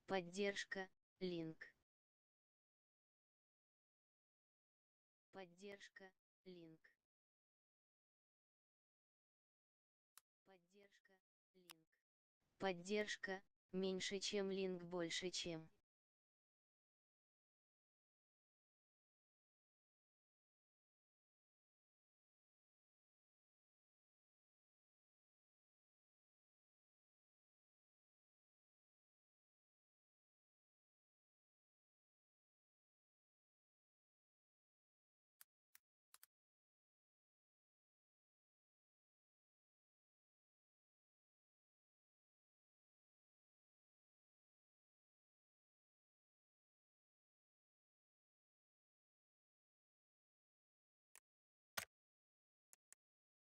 Поддержка, линк. Поддержка, линк. Поддержка, линк. Поддержка, меньше чем линк больше чем.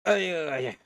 Ай-ай.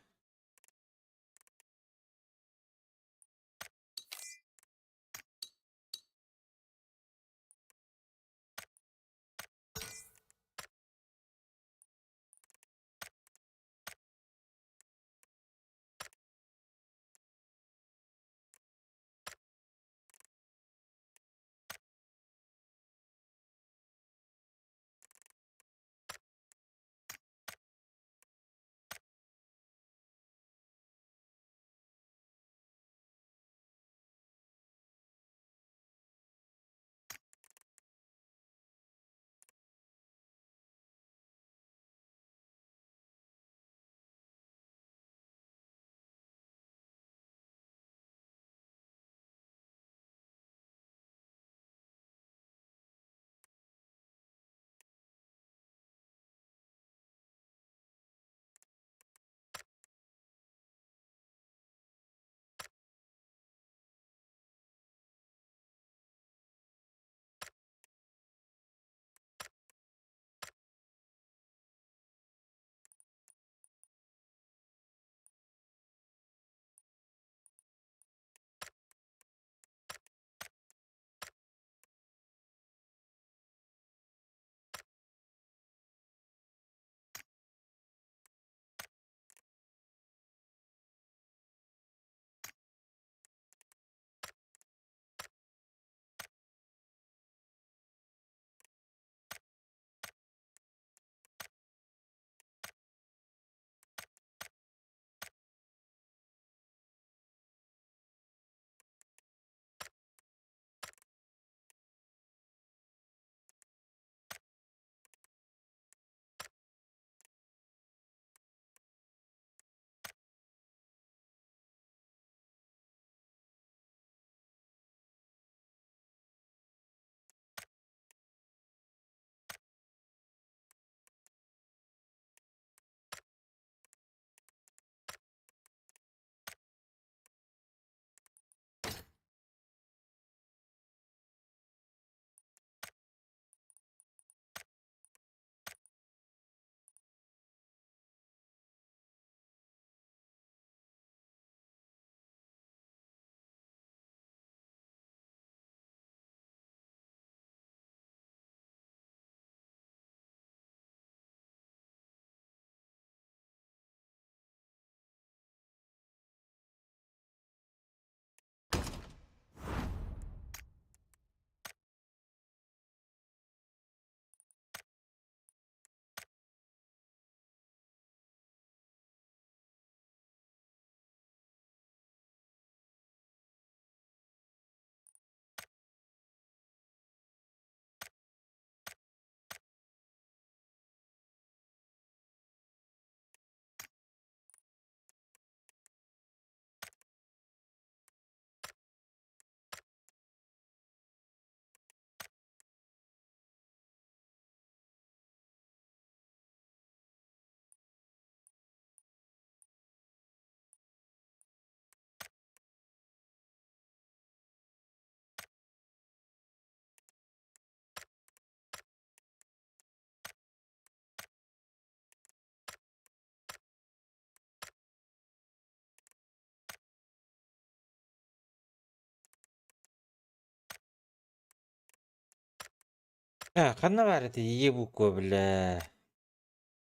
Так, ханна баар этэй Е буква, бля.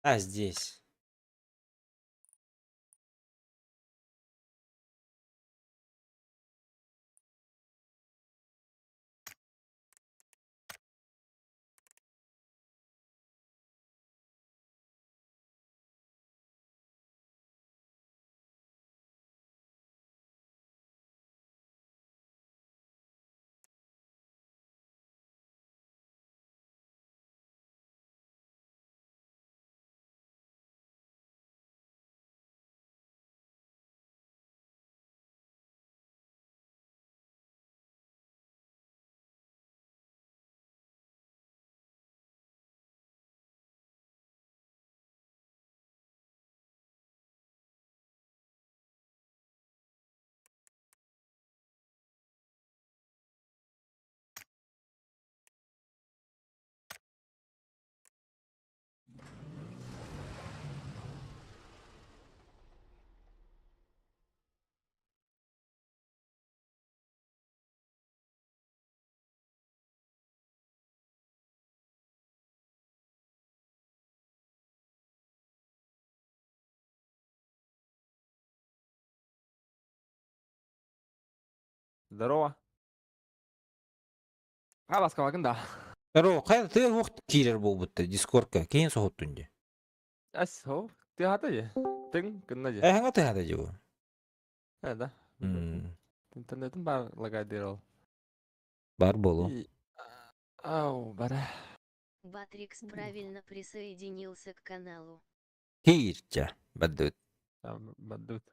А, здесь. Здорово. А, баскалакын да. Здорово, хайа тыа уох киирэр буолбутта дискордка киин соһуттун дии. Ас, хо, тыаһата же. Тыҥ гынна же. Эһэҥэ тыаһата дии бу. Э, да. Интернетин бар лагайдыр ол. Бар буолуо. Ау, бара. Батрикс правильно присоединился к каналу. Киирчэ, бардыбыт. Бардыбыт.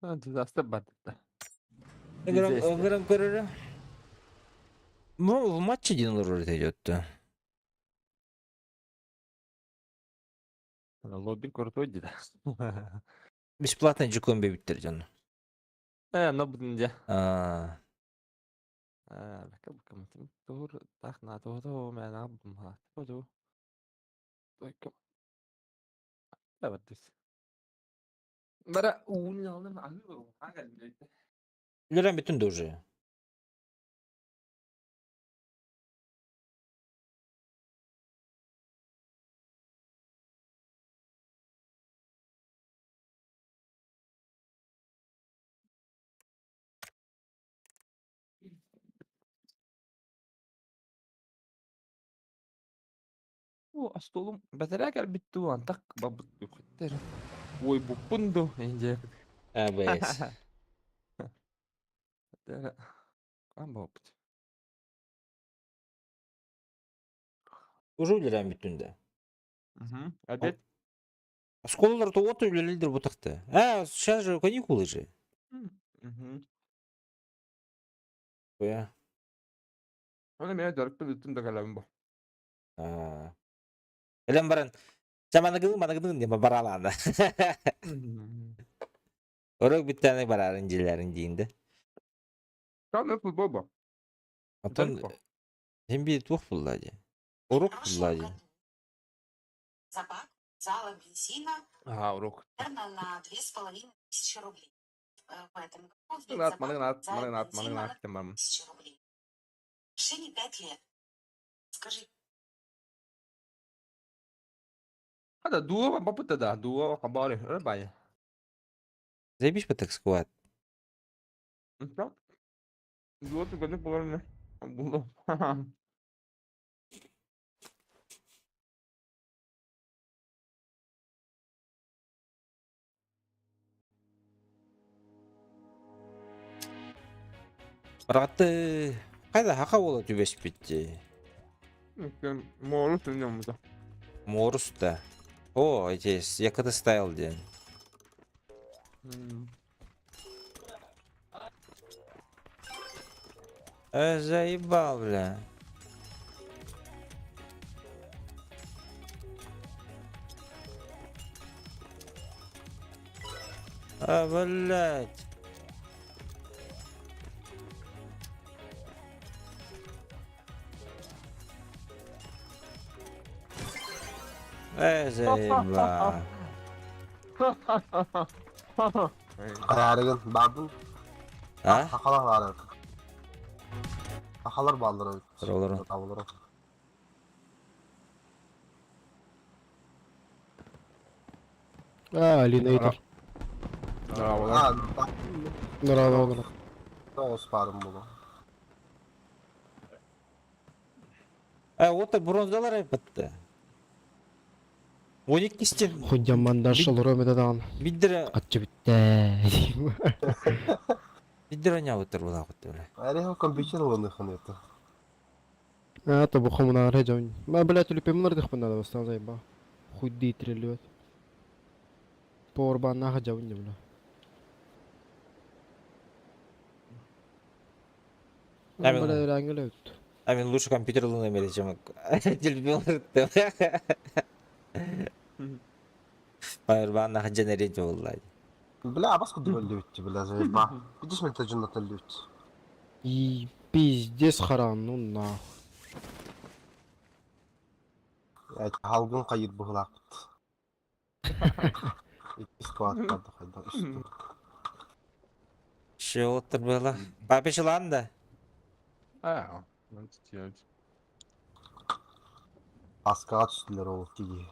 Дизастер бардыта. Ыҥыран көрөрө. Ну, в матче один олорор идет. Лобби крутой деді. Бесплатно жукон бэбиттер дьон. Э, но будын дьэ. Аа. Э, бэкэ букам тур тах на то то мэ на бум ха. То то. Бара уун алдым Үлэрэн бүтүн да уже. О, остолум бэтэрээ кэлбит дуу, антах бабыт үкүттэр. Ой, буппун дуу, инде. АБС. Кам боппут. Уже үлэрэн бүтүн да. Угу. Опять? Школалар то вот үлэлиир бутахты. А, сейчас же каникулы же. Угу. Я. Оны мен дөрүппүн үттүм да кэлэбин бу. Аа. Элен баран Чаманагын манагын диэн баралаана. Орок бүттэни барарын дьиэлэрин диинде. Там футбол бу. Оттон син биир туох булла дии. Урук булла дии. Собак зала бензина Ага, урук. примерно на 2500 рублей. В этом году Манагнат, манагнат, манагнат, манагнат, барым. тысячи рублей. Машине 5 лет. Скажи, Хада дуо бапыта да, дуо хабары, рыбай. Заебись по так сквад. Дуо түгәнек булар Булды. Бараҕатты хайда хака буола түбэспит дии. Морус дьоммута. Морус да. О, эти якоты стайл диэн. Заебал, бля. А, блядь. Заебал. Хайаарыгын баардын А? сахалар баар эбит. Сахалар бааллар эбит. Олору. Табылар. А, Алинейтор. А, Нравы тоҕус баарым буолуо. А, вот бронзалар айпатты. Он иккисте Хуйдямман дашыл ромедадан. биддere Каччы битте. биддere ойнаабыттар булаакытты бля. Эри компьютер ылыныхын это. А, то бу хомунаар хежон. Ма блядь, үлүпемнер дихпын надо бастан заеба. Хуйди треллюет. Порбан нахажабын бля. Амин. Бля, рангелет. А мен лучше компьютер ылына чем телефон. Пауэрбан нахаджан буолла. Бля, абас кудук өллүбүт бля заеба. Видишь, мен тажыннат өллүбүт. И пиздец харам, ну нахуй. Халгын хайыр быһылаакпыт. Икки сквад барды хайда үстү. Шеоттер было. Папишылан да. А, 29. Аскаға түстүлөр ол тиги.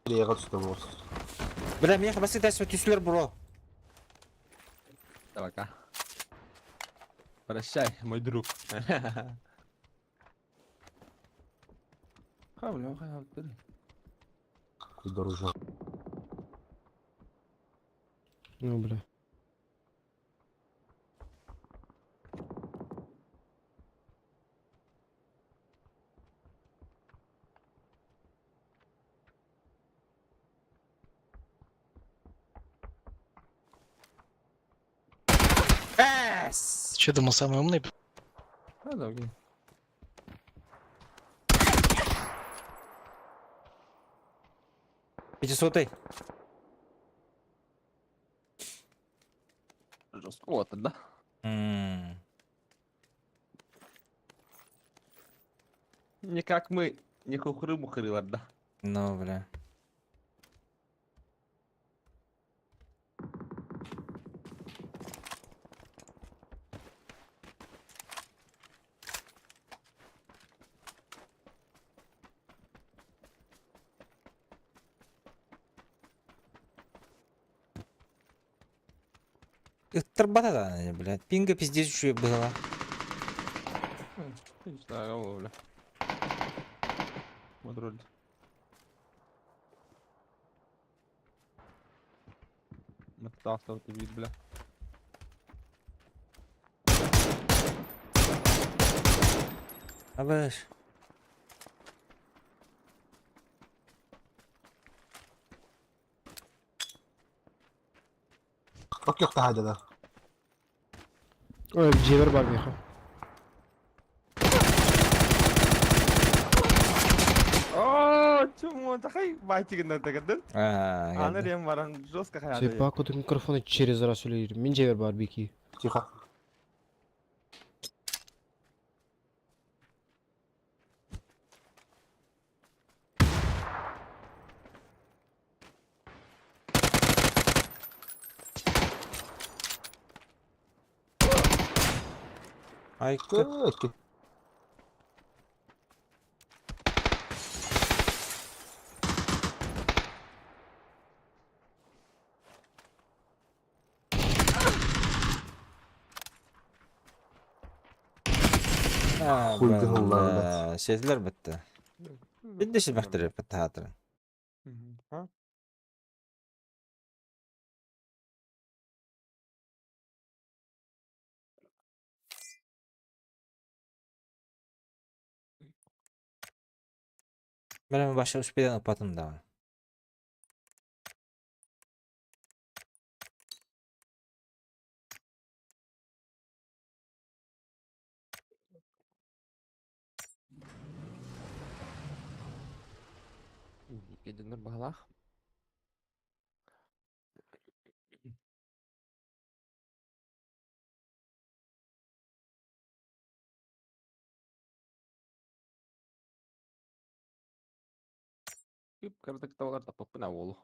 Леға түстү болсун. Бля, миэхэ басты тэс түстүлэр бро. Пока. Прощай, мой друг. Ха, бля, ха, бля. Дружок. Ну, бля. Эс! Че думал, самый умный? А, да, окей. Пятисотый. Жестко, вот, да? М. Не как мы, не хухры-мухры, ладно. Ну, бля. Ыттарбата да, блядь. Пинга пиздец еще было. Не знаю, бля. Мудроль. Метался вот вид, бля. Абыш. Окей, хада да. Ой, дьиэбэр баар миэхэ. О, чему тахай байтигин тагадын. Аа, Аны рем баран жестко хаяды. Заебал, куда микрофоны через раз үлелиир. Мин дьиэбэр баар бики. Тихо. Айка. Окей. Аа, Хуй дыһыллар, блядь. Сетилер бітті. Бидде бахтыр бітті хатырын. А? Мен баша успедан упатым да. Кеденер бағалақ. Кып кырдык тавалар таппын ауылы.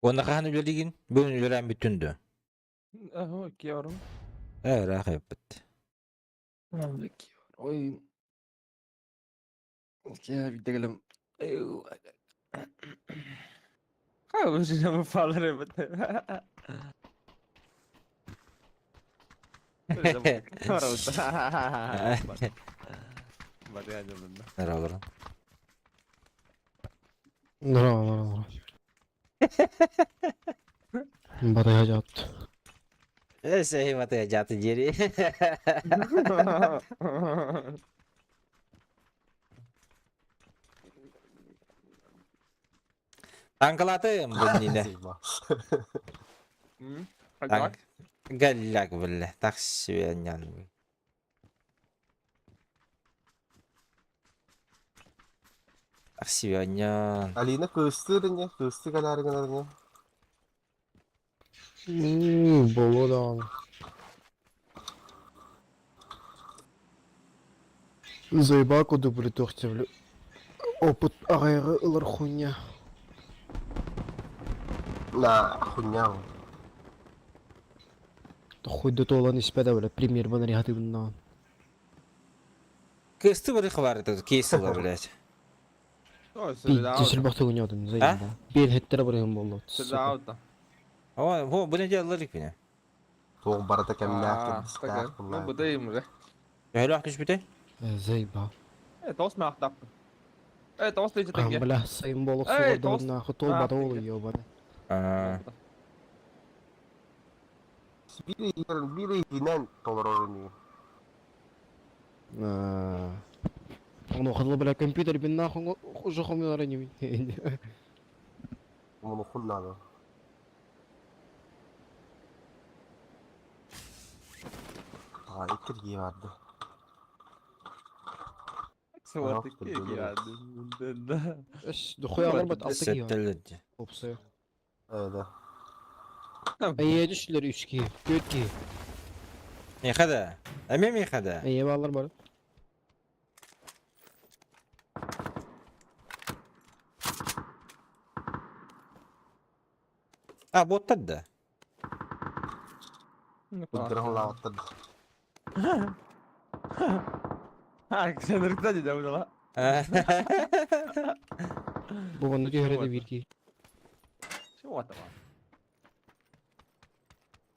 Онна хахан үлелигин, бүгүн үлелән бүтүндү. Аһо, киорум. Э, рахай бит. Ой. Я виделем. Possiamo fare Здорово. Здорово, здорово, здорово. Батайга жат. Сәй батайга жаты жери. Танкалатым бу Заеба. Танк. Галляк, бля. Так себе нян. Так себе нян. Алина кыстыр не, кысты калярыгын не. Боло да. Заеба куды притохте, бля. Опыт ағайғы ылыр хуйня. На, хуйня. Хуй да толан испеда, бля, премьер банари хатыбыннан. Кысты бір хабар это кейсила, блядь. Пиздец, бахты хуйня заеба. Бен хеттер барыгын болду. Сука. О, во, бу не делали меня. Тоқ барата кәмнәк, дисках, Бу Хөлөх түшпүтэ? Заеба. Э, Бля, сайын болук Эй, сугарды тост. нахуй тол бата ол ёбаны. Аа. Бири бири инен толорор не. Ону хадыл бля компьютер бин нахуй уже хомилар не. Мұны хуннады. Ага, иккirге барды. Дохуя алар бат алты ки. Сеттелди. Опсы. Öyle. Эйе түшлөр 3 ки, 4 ки. Мехада. Эме мехада. Эйе балар бар. А, боттад да. Удырын лаваттады. Бу ванны түһәрәде 1 ки.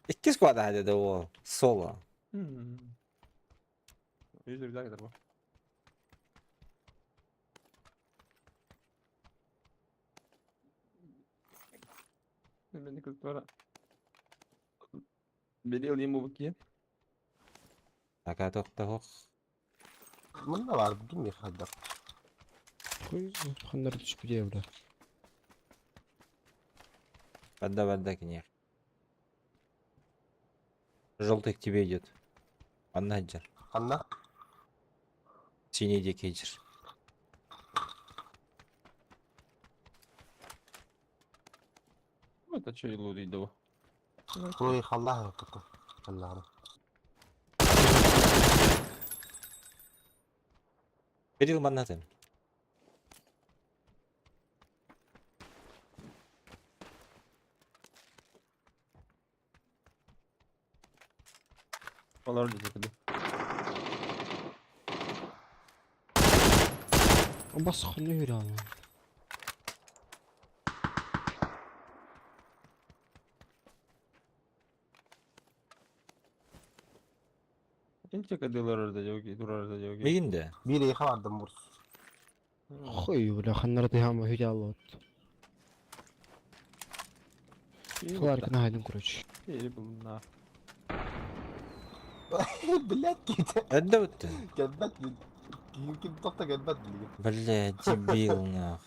Икки склада хадеде ол. Соло. Ака тоқта Мында бар, дум мехада. Хуй ханнар түшүп китә бля. Бадда бадда кинех. Желтый к тебе идет. Анна джер. Анна? Синий дикий джер. Ой, халлах көтө. Аллах. Берил маннатын. Бас ханны хүрә аны. Мигинде. Бири хабардым бурс. Хуй бля ханнар тыхама хүрә алат. Флар кына хайдым короче. Блядь, кете. Әдді өтті. Кәббәт. Ким тоқта кәббәт билген. Бля, дебил нах.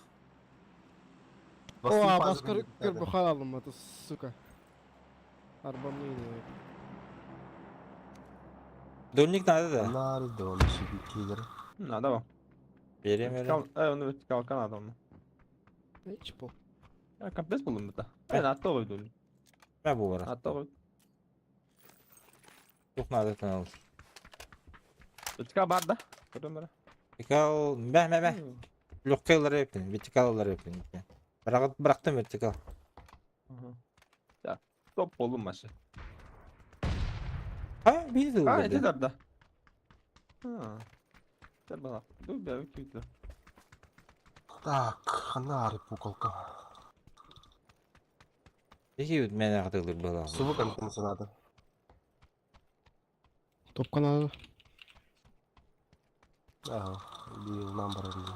О, баскыр көр бухал алдым, это сука. Арбамны иде. Дульник надо да. Нар дон шибикилер. Берем берем. Чпо. Мә бу бара. Тух надо тан ал. Вертикал, мә мә мә. Лөккәйләр өпін, вертикаллар өпін. Бірақ бырақтым вертикал. Ha, bir de oldu. Так, ханна аары пуколка? Дики мен атылыр была. Субу контент надо. Топка надо. Ага, бил нам баран.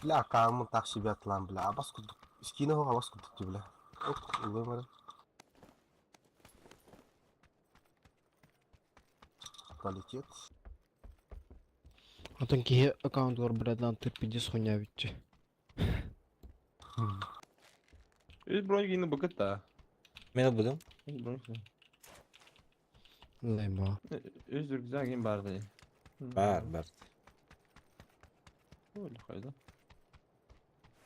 Бля, каамын так себе атлан, бля. Абас курдук. Скина хоға абас курдук ти, бля. Ок, улымары. Квалитет. Атын киһи аккаунтугар блядь тырпиди хуйня бүтчү. Үс бронь быкыт да. Мен будum. Үс бронь. Заеба. Үс рюкзак им бар да. Бар, бар. Ой, хайда.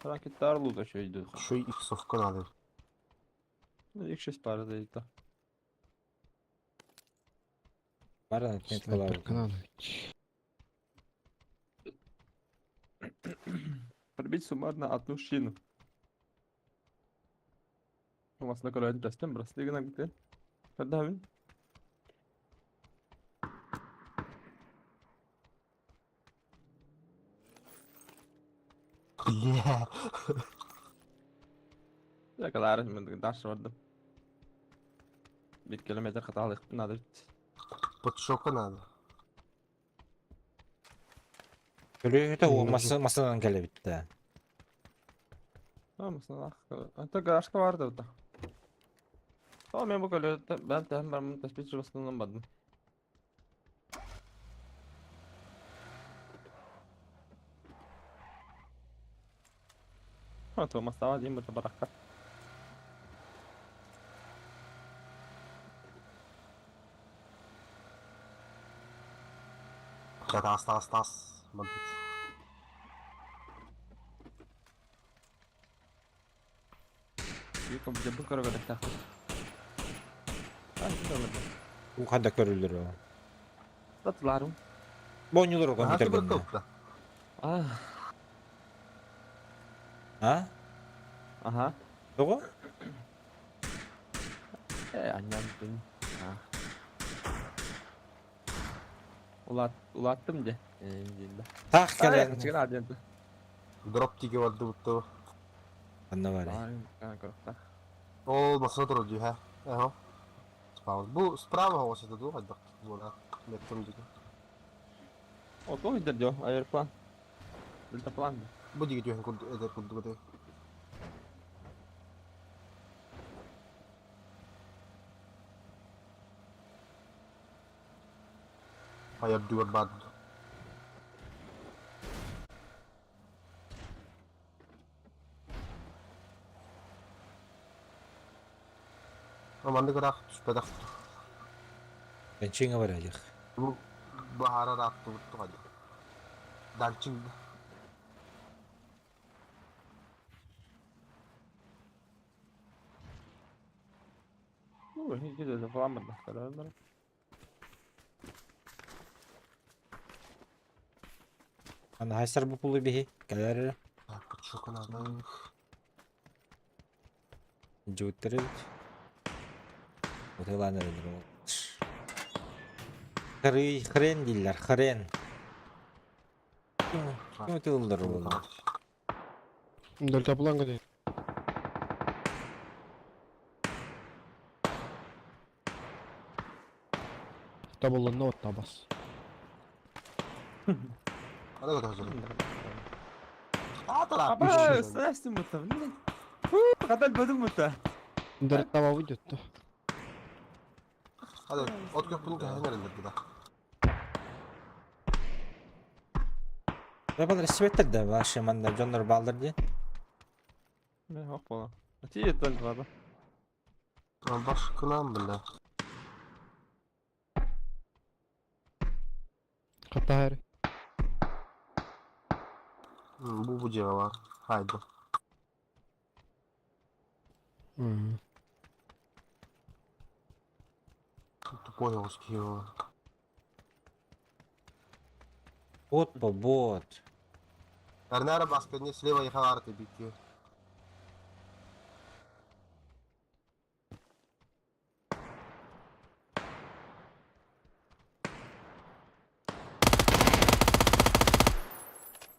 Ракеттар лута еще идут. Еще и иксовка надо. Ну, их 6 пар да. Бар, нет, Снайперка надо. Пробить суммарно одну шину. У вас на короле достем, браслега на где? Когда вы? Бля. Я когда мен дальше бардым. Bir kilometre хаталык надо. Подшока надо. Көлөтө маса масанан келе битте. А, масана. Это гаражка бар да. О, мен бу көлөтө ben тәм бар мын таспит жобасынан бардым. А, то мастава дейм бу баракка. Тас, тас, тас. Бандит. Юка бу бу көрөгө так. А, У ханда көрүлөр о. Татларым. Бонюлор Ага, компьютер ты гынна. бір А, А? ага. Того? Э, анням дин. А. Улат, улаттым де. Э, дин да. Так келе. Чыгыр аденти. Дроп тиге барды бутты. Анда бар. Ол басына тұр ди, ха. Ага. Справа. Бу справа осы ду, хайда. Була. Меттім диге. О, то идер дё, аэроплан. Дельтаплан. Бу диге түйін курду, эдер курду бу. Hayır diyor bad. Аманды гырақ түспедақ. Бенчиңе бар элек. Бу бахара ратты бутты қайды. Данчинг. Ну, иди дельтаплан бар да. Анда хайсар бу пулу бихи. Келер. Подшока надо. Жуттыры бит. Утылан эле. Хрен, хрен диллер, хрен. Ким утылдыр бул? Дельтаплан где? Табылынна от табас. Hadi bakalım. Aa, Аба, страшно мута. Катал бадым мута. Дельтаба выйдет то. Hadi ot köprünün kahanı nerede da. Бабалар истебеттер да, башы манда жоннор балдыр ди. Мен хок бола. Ти еттен баба. Başkınam bile. Катар. Bu bu ceva var. Haydi. Тупой узкий его. Бот по бот. Арнара баска не слева ехал арты бики.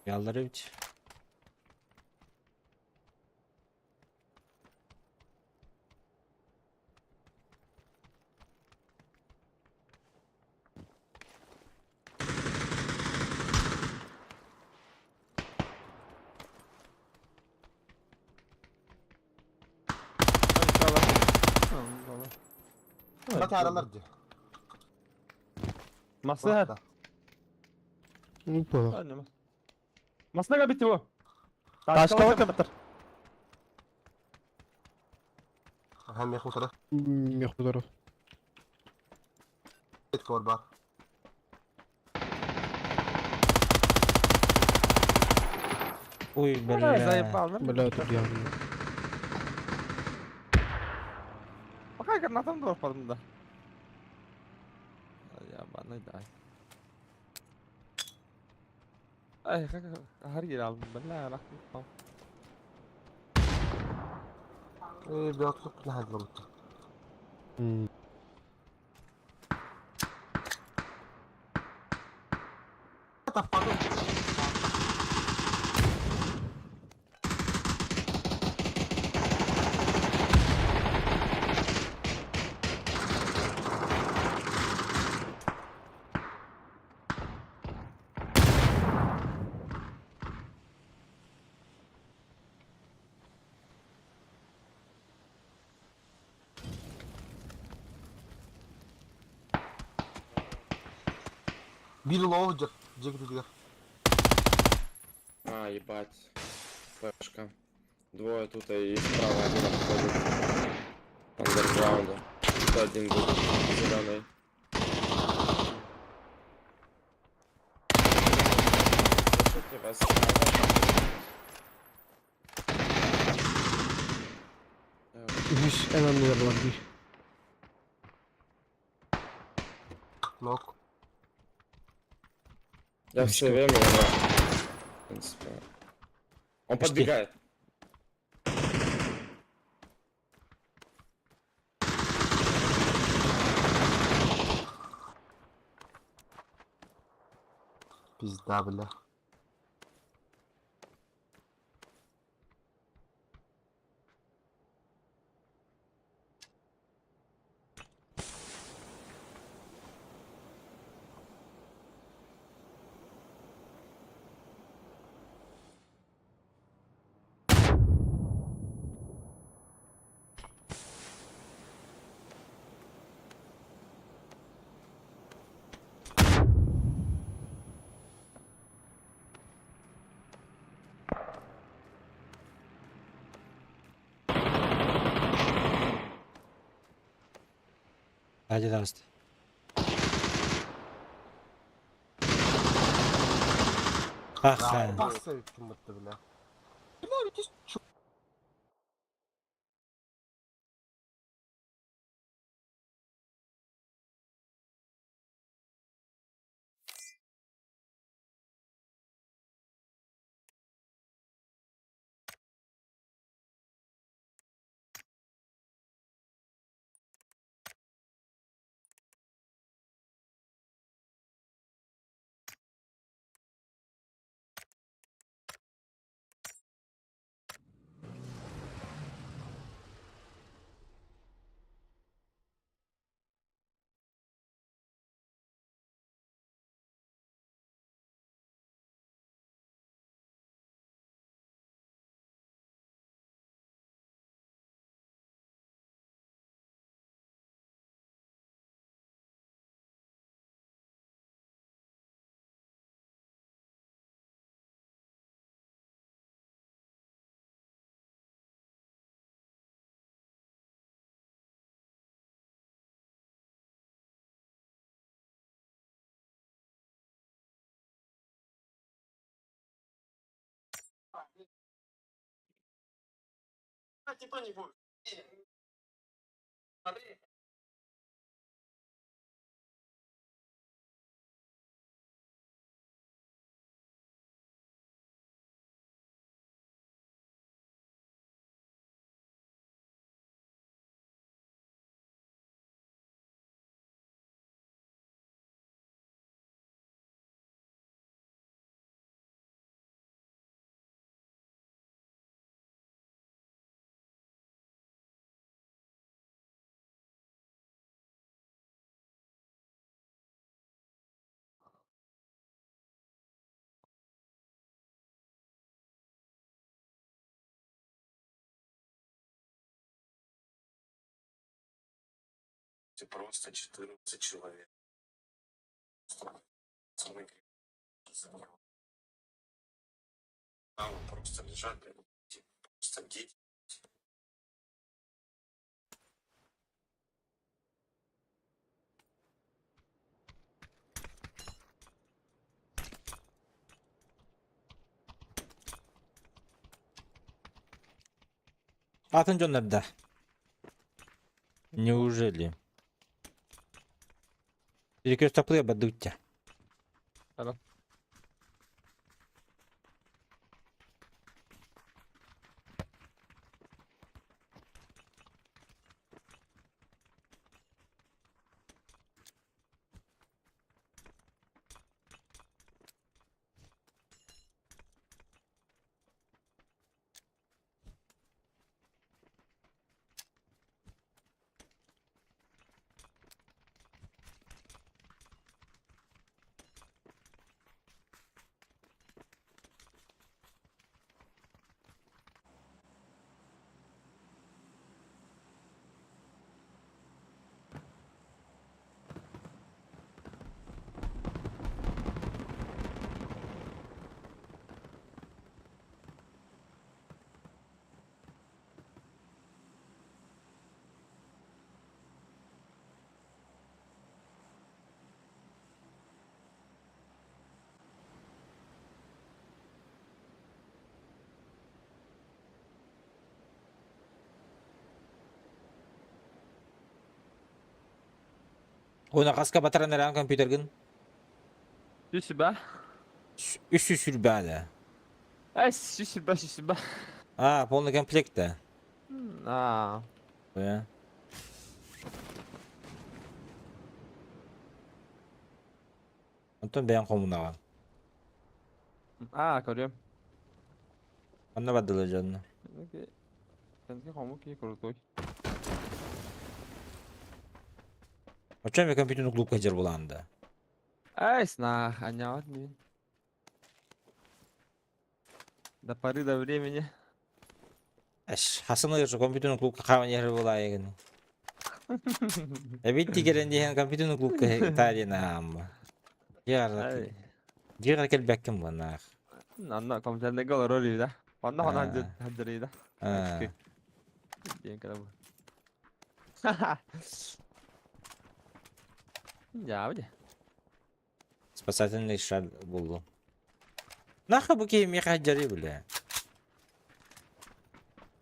Ялларевич. Батаралар дии. Масса. Ну, понял. Масна бити бу. Ташкала кабатар. Аха мех утары. Мех ударов. Кор бар. Ой, бля. Заебал. Бля, тут я. Пока гранатом дорпадым да. Ябаный дай. Ай, как har aldım ben la la. Ee, bir atlık ne halde oldu. Bir low жер. А, ебать. Флешка. Двое тут и справа один обходит. Андерграунда. Тут один был зеленый. Слышите, вас справа? Үс en anlıyorum bir. Knock. Я все время, да. В принципе. Он Почти. подбегает. Пизда, бля. Hadi даст. Ах, Бassa ким бітті, бля. Бля, ведь Типа не будет. Смотри. Просто 14 человек. Там просто лежат, блядь, просто дети. Атын дьоннорда. Неужели? Перекресток бадутя. Ара. Уонна хаска батаран эрээн компьютергын? Үс сүбэ. Үс сүүс сүрбэ да. Эс, сүүс сүрбэ, сүүс сүрбэ. А, полный комплект да. Аа. Да. Онтон бэйэҥ хомунаҕын. Аа, көрүөм. Онно бардылар дьонно. Сенки хомук киһи крутой. Оччо эмэ компьютерный клубка сылдьар буолаан да. Эй, снах, анньаҕат мин. До поры до времени. Эш, хасыны компьютерный клубка хааман иһэр буолаайыгын. Эбит тигэрэн диэн компьютерный клубка таарина аамма. Эй. Дьиэҕэр кэлбэккин буолнаах. Анна компьютерныйга олорор да. Онно хонон хаддырыйда. Диэн кэлэ бу. Дьаабы Спасательный шар буллум. Нахуй бу киһи миэхэ дьарый бля.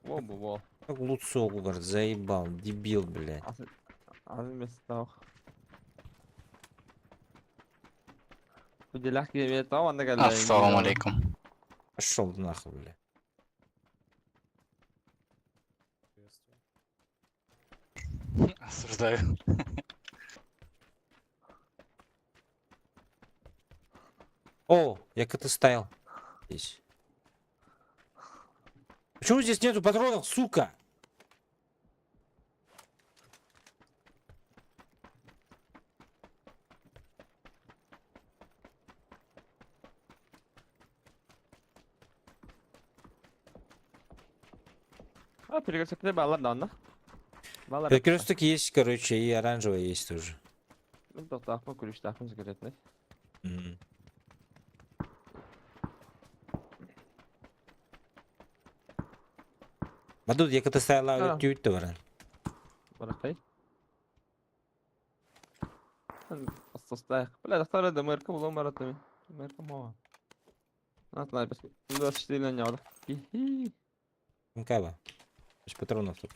Во бу во. Как лут суогугар заебал, дебил, блядь. Атын местах. Уделях киһи тоҕо манна кэллэ? Ассаламу алейкум. Пошел нахуй, бля. Осуждаю. О, я КТ ставил. Здесь. Почему здесь нету патронов, сука? А, перекресток баллар да онно. Баллар. Перекресток есть, короче, и оранжевый есть тоже. Мин тохтоохпун, күлүүстээхпин секретный. М. Бадут, я КТ ставила А. тють баран. Барахай. Астастаах. Бля, тахтар да мэрка булуом барат Мэрка моа. Атлай бас. 24 ньода. Хи. Мкаба. Без патронов тут.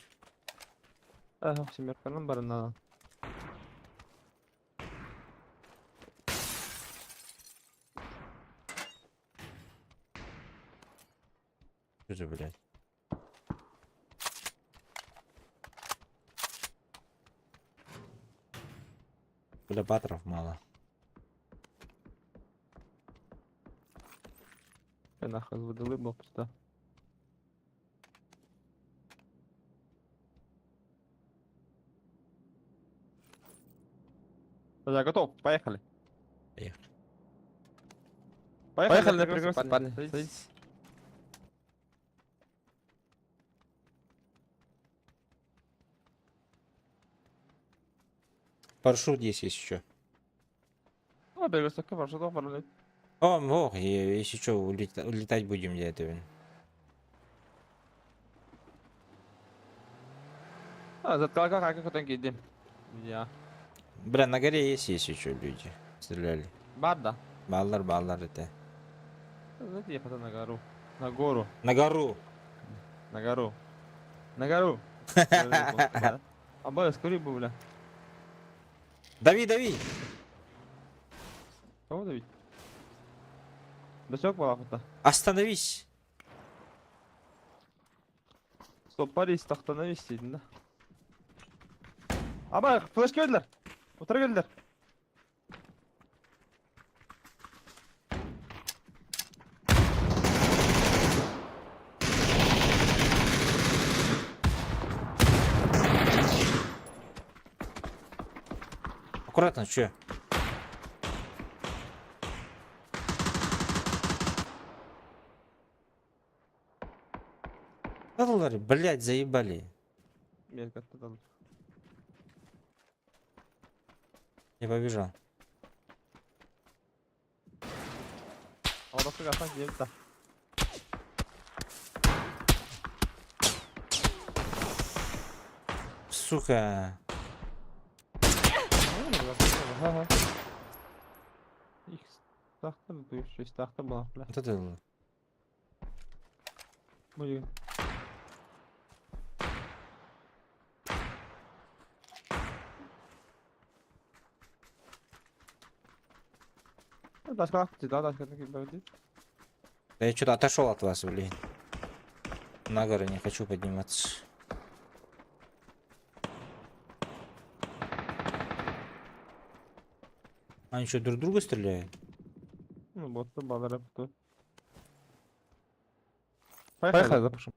Ага, семерканан барына. Что за, блядь? Бля, патров мало. Я нахуй выдали был сюда. Я готов, поехали. Поехали. Поехали, Поехали на перекресток, парни. Садитесь. Парашют есть еще. А, бегасакка парашют бар. О, ох, если что, улетать будем где-то. А, заткалка как хотен кидим. Я. Бля, на горе есть еще люди. Стреляли. Барда. Баллар, баллар это. Знаете, я потом на гору. На гору. На гору. На гору. На гору. А бля, скорее бы, бля. Дави, дави! Кого давить? Досек была-то. Остановись! Стоп, парись, тахтана висит, да? Аба, флешка келдилер. Утыра келдилер. Аккуратно, чё? Доллары, блядь, заебали. Мелко оттуда. Я побежал. Оросу гасан киевта. Сука. Их тахта, шесть тахта была, бля. Вот это... Будет. Да я что-то отошел от вас, блин. На горы не хочу подниматься. Они что, друг друга стреляют? Ну вот, баллары. Поехали, запушим.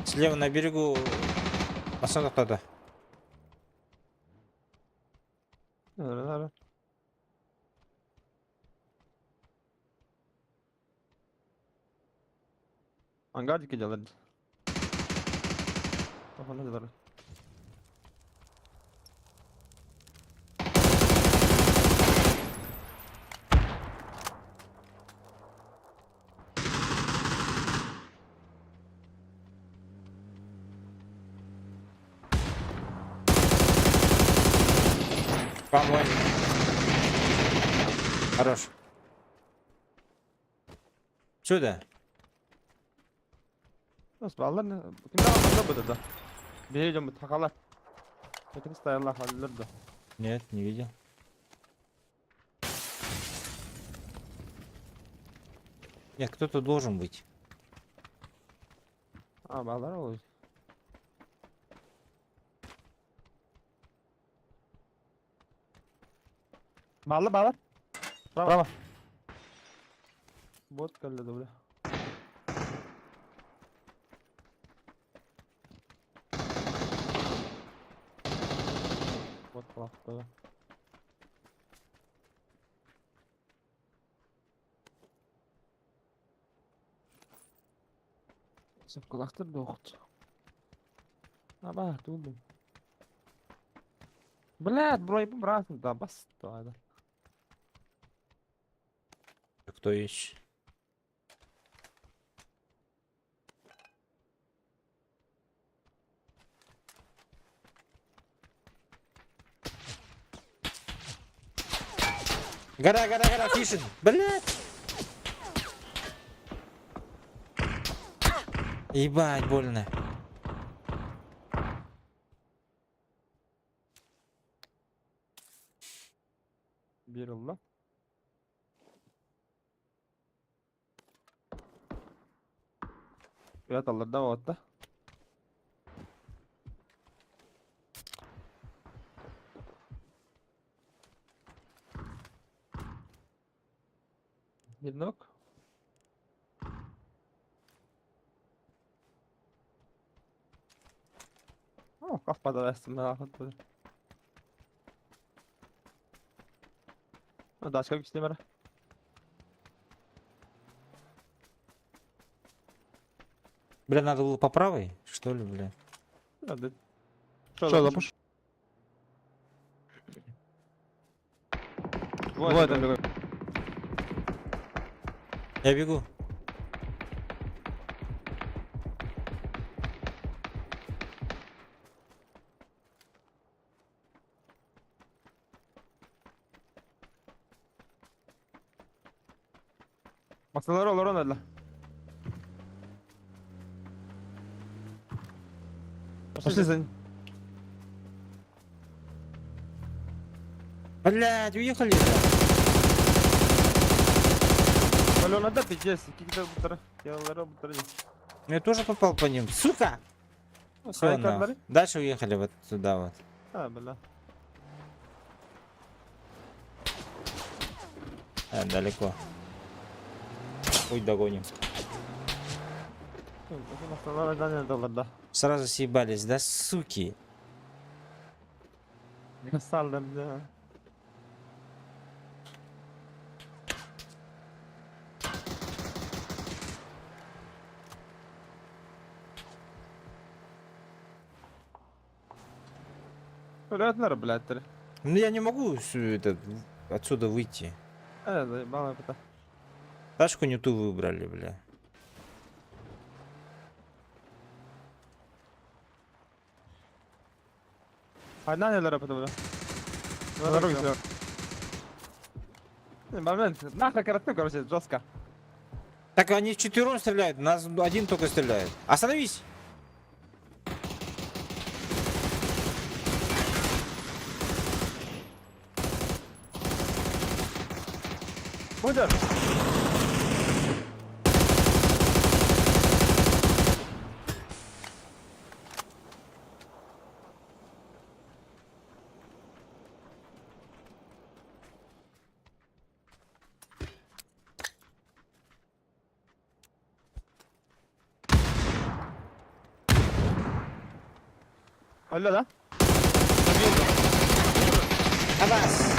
Слева на берегу Пацанов кто-то. Наверное. Ангардики делали. Ага, делали. Помочь. Хорош. Сюда. Нас баллар кимде алганда бу да. Бейдем такалар. Ekini стояла халлер да. Нет, не видел. Нет, кто-то должен быть. А, баллар ол. Баллар, баллар. Браво. Вот келди бля. Вот плохо. Сапкалахтыр доғыт. Аба, тулдum. Блядь, бро, я брат, да, бас, да. Кто есть? Гора, гора, гора, тише. Блядь. Ебать, больно. Bir oldu. Evet alır da o da. Bir nok. Oh, kafada versin merak etme. Дашка кистемер. Бля, надо было по правой, что ли, бля? Что, запуш? Двое там бегут. Я бегу. Masaları olur ona Пошли за ним. Блядь, уехали. бля. Бля, надо пиздец. Какие-то бутеры. Yaraları бутеры. Я тоже попал по ним. Сука! Всё, нах. Дальше уехали вот сюда вот. А, бля. Далеко. Ой, догоним. Сразу съебались, да, суки? Saldım да. Блядь, блядь, Ну я не могу это, отсюда выйти. Заебало это. Тачку не ту выбрали, бля. Одна не лара бля. На дороге всё. Момент, нахуй коротну, короче, жестко. Так они вчетвером стреляют, нас один только стреляет. Остановись! Будешь? Алло, да? Абас!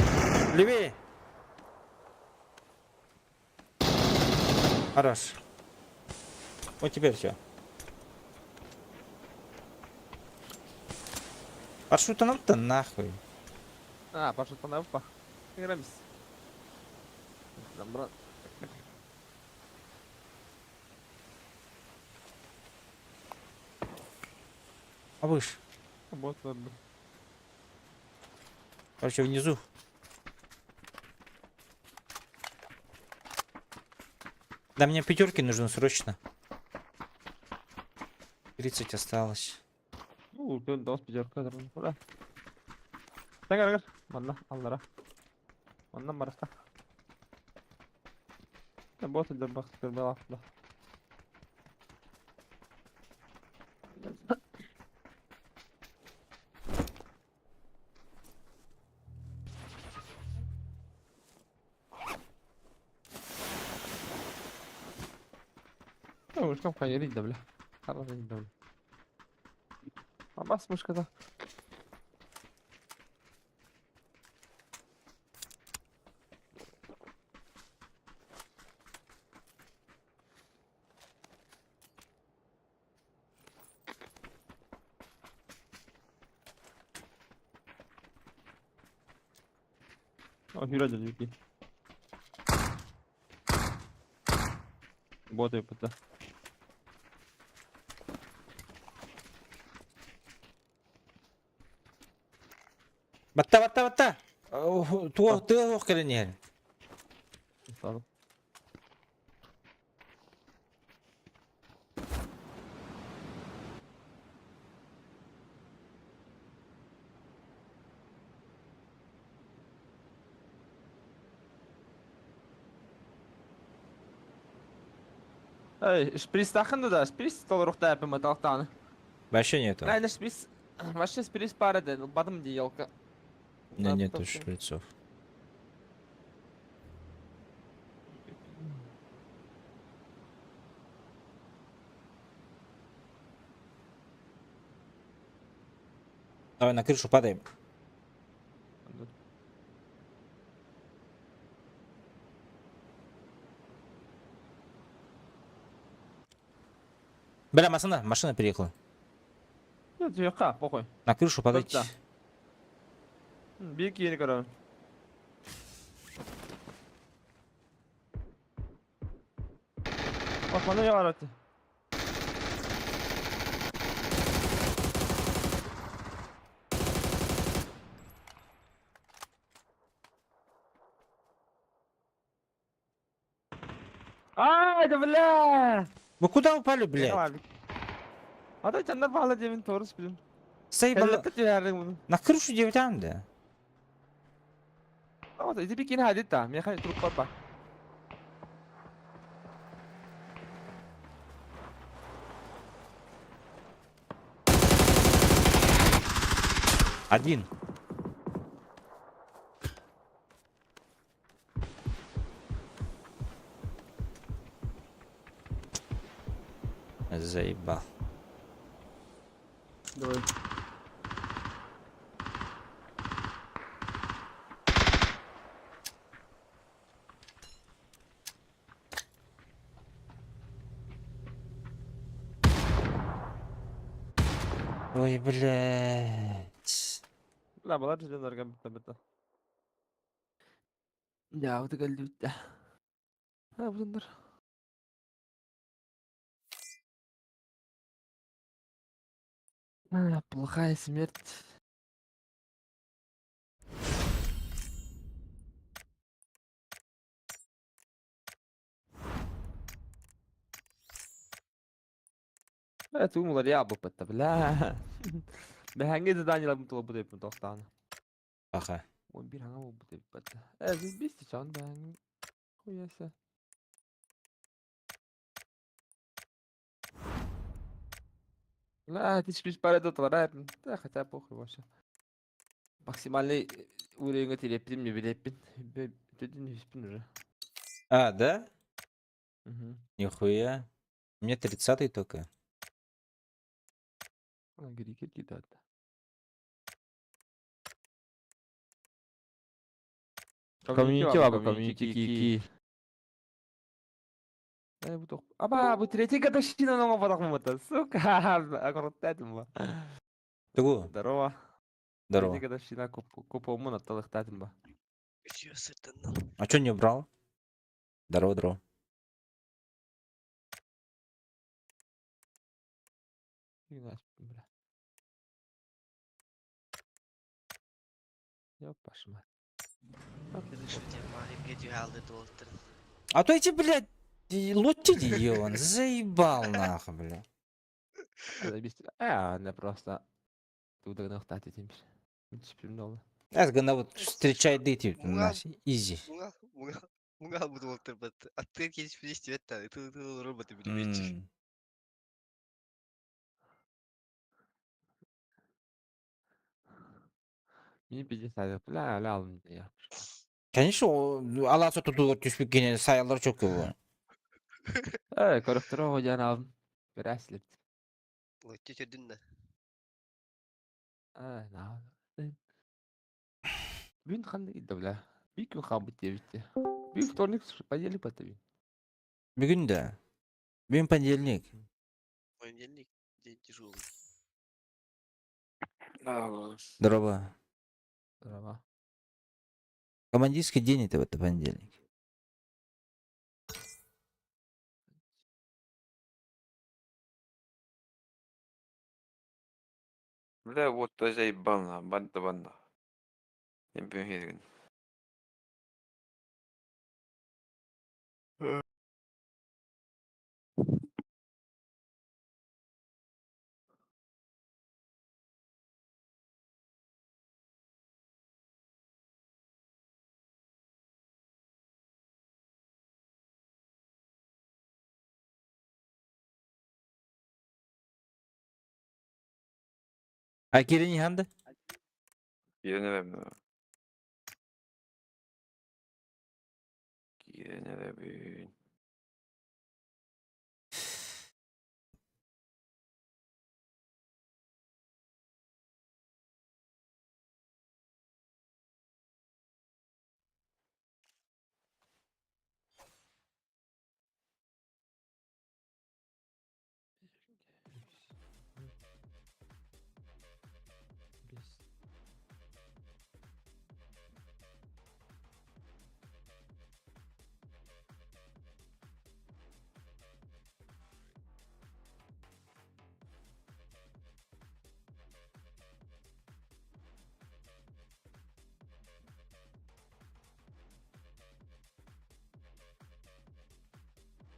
Левее! Хорош. Вот теперь все. Парашютом-то нахуй. А, пошел на опа. Играемся. Брат. А выше. Вот, ладно. Короче, внизу. Да мне пятерки нужны срочно. 30 осталось. Ну, дос пятерка, куда? Так, Манна, аллара. Манна марста. Работать да бах, была, да. Мышка в да, бля. Хорошо, да, бля. Абас мышка-то. О, вроде люки. Боты это. Батта, батта, батта! Туох, туох кэлэн. Эй, шприц тахынды да, шприц толрухта әпі маталықтаны. Вообще нету. Айна шприц, вообще шприц пары бадым де елка. У меня нету шприцов. Давай на крышу падаем. Бля, машина, машина приехала. Нет, жеха, похуй. На крышу подойти. Да. Биир киһини көрөбүн. Бах, маны яҕар А, это бля! Вы куда упали, блядь? Ата чандар баала дебин торус билим. Заебало. Эллетте түһәрин bunu. На крышу девятам, да. Ама ити бикини хадит та. Меха труп папа. Один. Заебал. Давай. Ой, блядь. Бля, была жденарга битта битта. Я вот geldi bitti. Ha bunlar. А, плохая смерть. Это умла рябу бля. Бэхэнгэ задание лабын тула бу тоқтаны. Аха. Он бир хаңа бу деп бата. Э, бис чан бэхэнгэ. Хуяся. Ла, ты спишь пара до твора, да хотя похуй вообще. Максимальный уровень телепин мне билепин. Төдін үспін уже. А, да? Угу. Нихуя. У меня 30 только. Грики кидат. Комьюнити баба, комьюнити ки. Дай бу Аба, бу третий годовщина нового подохмата, сука, аккуратно ба. Тугу. Здорово. Здорово. Третий годовщина купа наталыхтатым ба. А чё не брал? Здорово, здорово. Бля. Ёпаш мать. А то эти, блядь, лотти он заебал нахуй, бля. А, не просто. Тут темпер. Это вот встречай дыти у нас, изи. М. Мне 50, бля, ля, я. Конечно, аласа тутугар түспүк кене саялар çok көп. Э, корректор жан алдым. Браслет. А, на. Бүгүн ханды кидде, бля. Bir күн хабыт битти. Bir вторник, понедельник бата бин. Бүгүн да. Бүгүн понедельник. Понедельник день тяжелый. Здорово. Здорово. Командирский день это в это понедельник. Бля, вот то заебал на, банда банда. Я А кирини ханды? Киирэн эрэбин.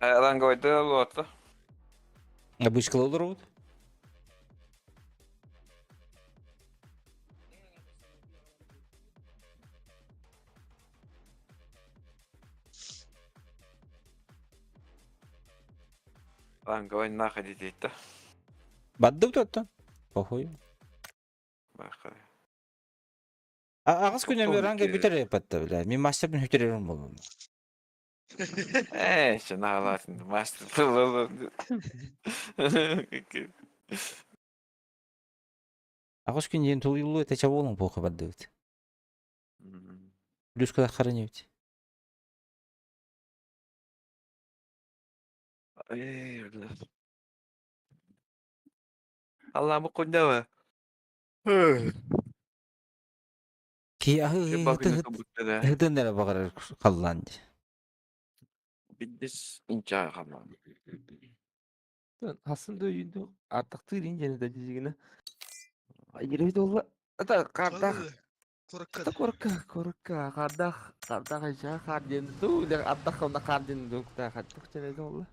Ранговайда луотта. Обычкала олоробут. Ранговай находить да. Бардыбыт оттон. Похуй. Аҕыс күн ранга бүтэр эппэтте бля. Мин мастербын бүтэрэрим буоллум. Ээ, наалаатын мастер. Аҕыс күн диэн тулуйуллуу этэ чабуолуҥ похуй бардыбыт. Плюс куда хоронить. Аллам кундава. Ки аһы нere баҕарар халлаан дии. Биддис инчаа халлаан. Хасын да үйүндү артактыыр инжени да дизигина. Айыры долла. Ата кардах. Ата корка корка кардах кардах айша харден ту ле аттах онна харден дукта хаттах чене долла.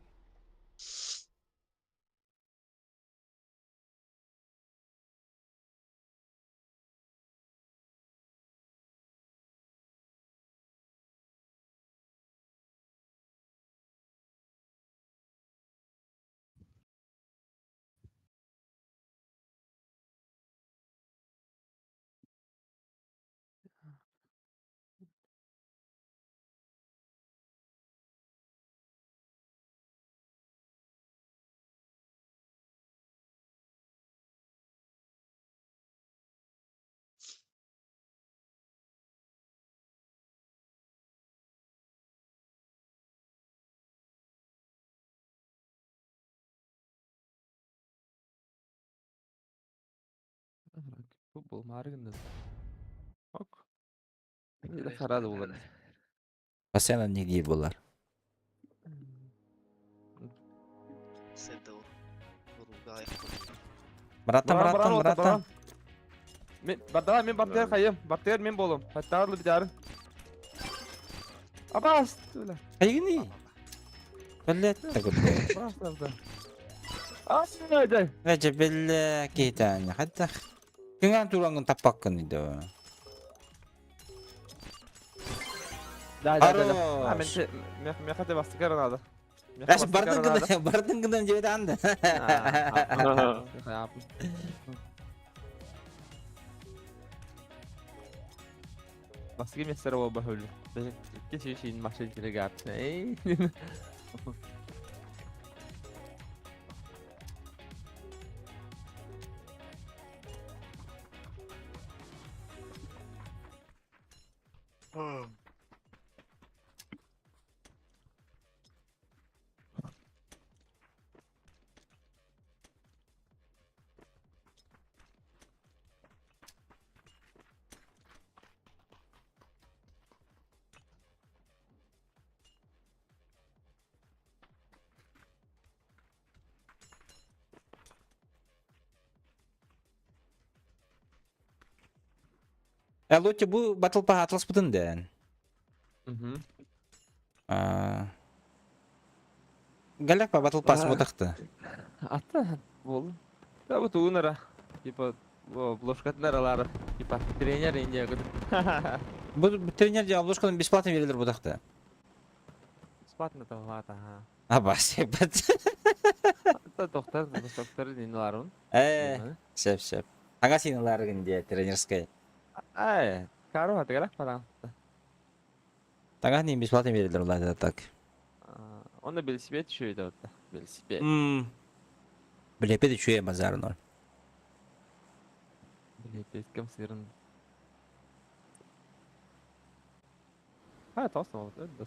Футбол маарыгында. Ок. Харады булар. Постоянно нигде булар. Братан, братан, братан. Мен бардала мен бартер хайым. Бартер мен болом. Хаттарлы битар. Абас. Хайгини. Блять, такой. Ай, Вәҗә беллә кейтән. Хәтта Кыңан тураңын таппаккын иде. Да, да, да. А, мен мен хәтә бастыкар надо. Әш бардың гына, бардың гына дип анда. Бастыгы мессер ол бахөл. Кеше шин машин керек ап. Эй. Ә лотти бу батл па атлас бутын дән. Мгм. Галяк па батл пас бутакты. Ата бол. Да бу туунара. Типа блошкатнаралары. Типа тренер инде. Бу тренер де обложканы бесплатно берилер бутакты. Бесплатно там ата, ага. А бас. Ата доктор, доктор динларын. Э, шеп шеп. Ага синлар гинде тренерская. Ай, кару хатыгара пара. Тага не бесплатно берилер улар так. Он на велосипед еще идет. Велосипед. Бля, педи чуе базар ноль. Бля, кем сырын. А, тосно, вот это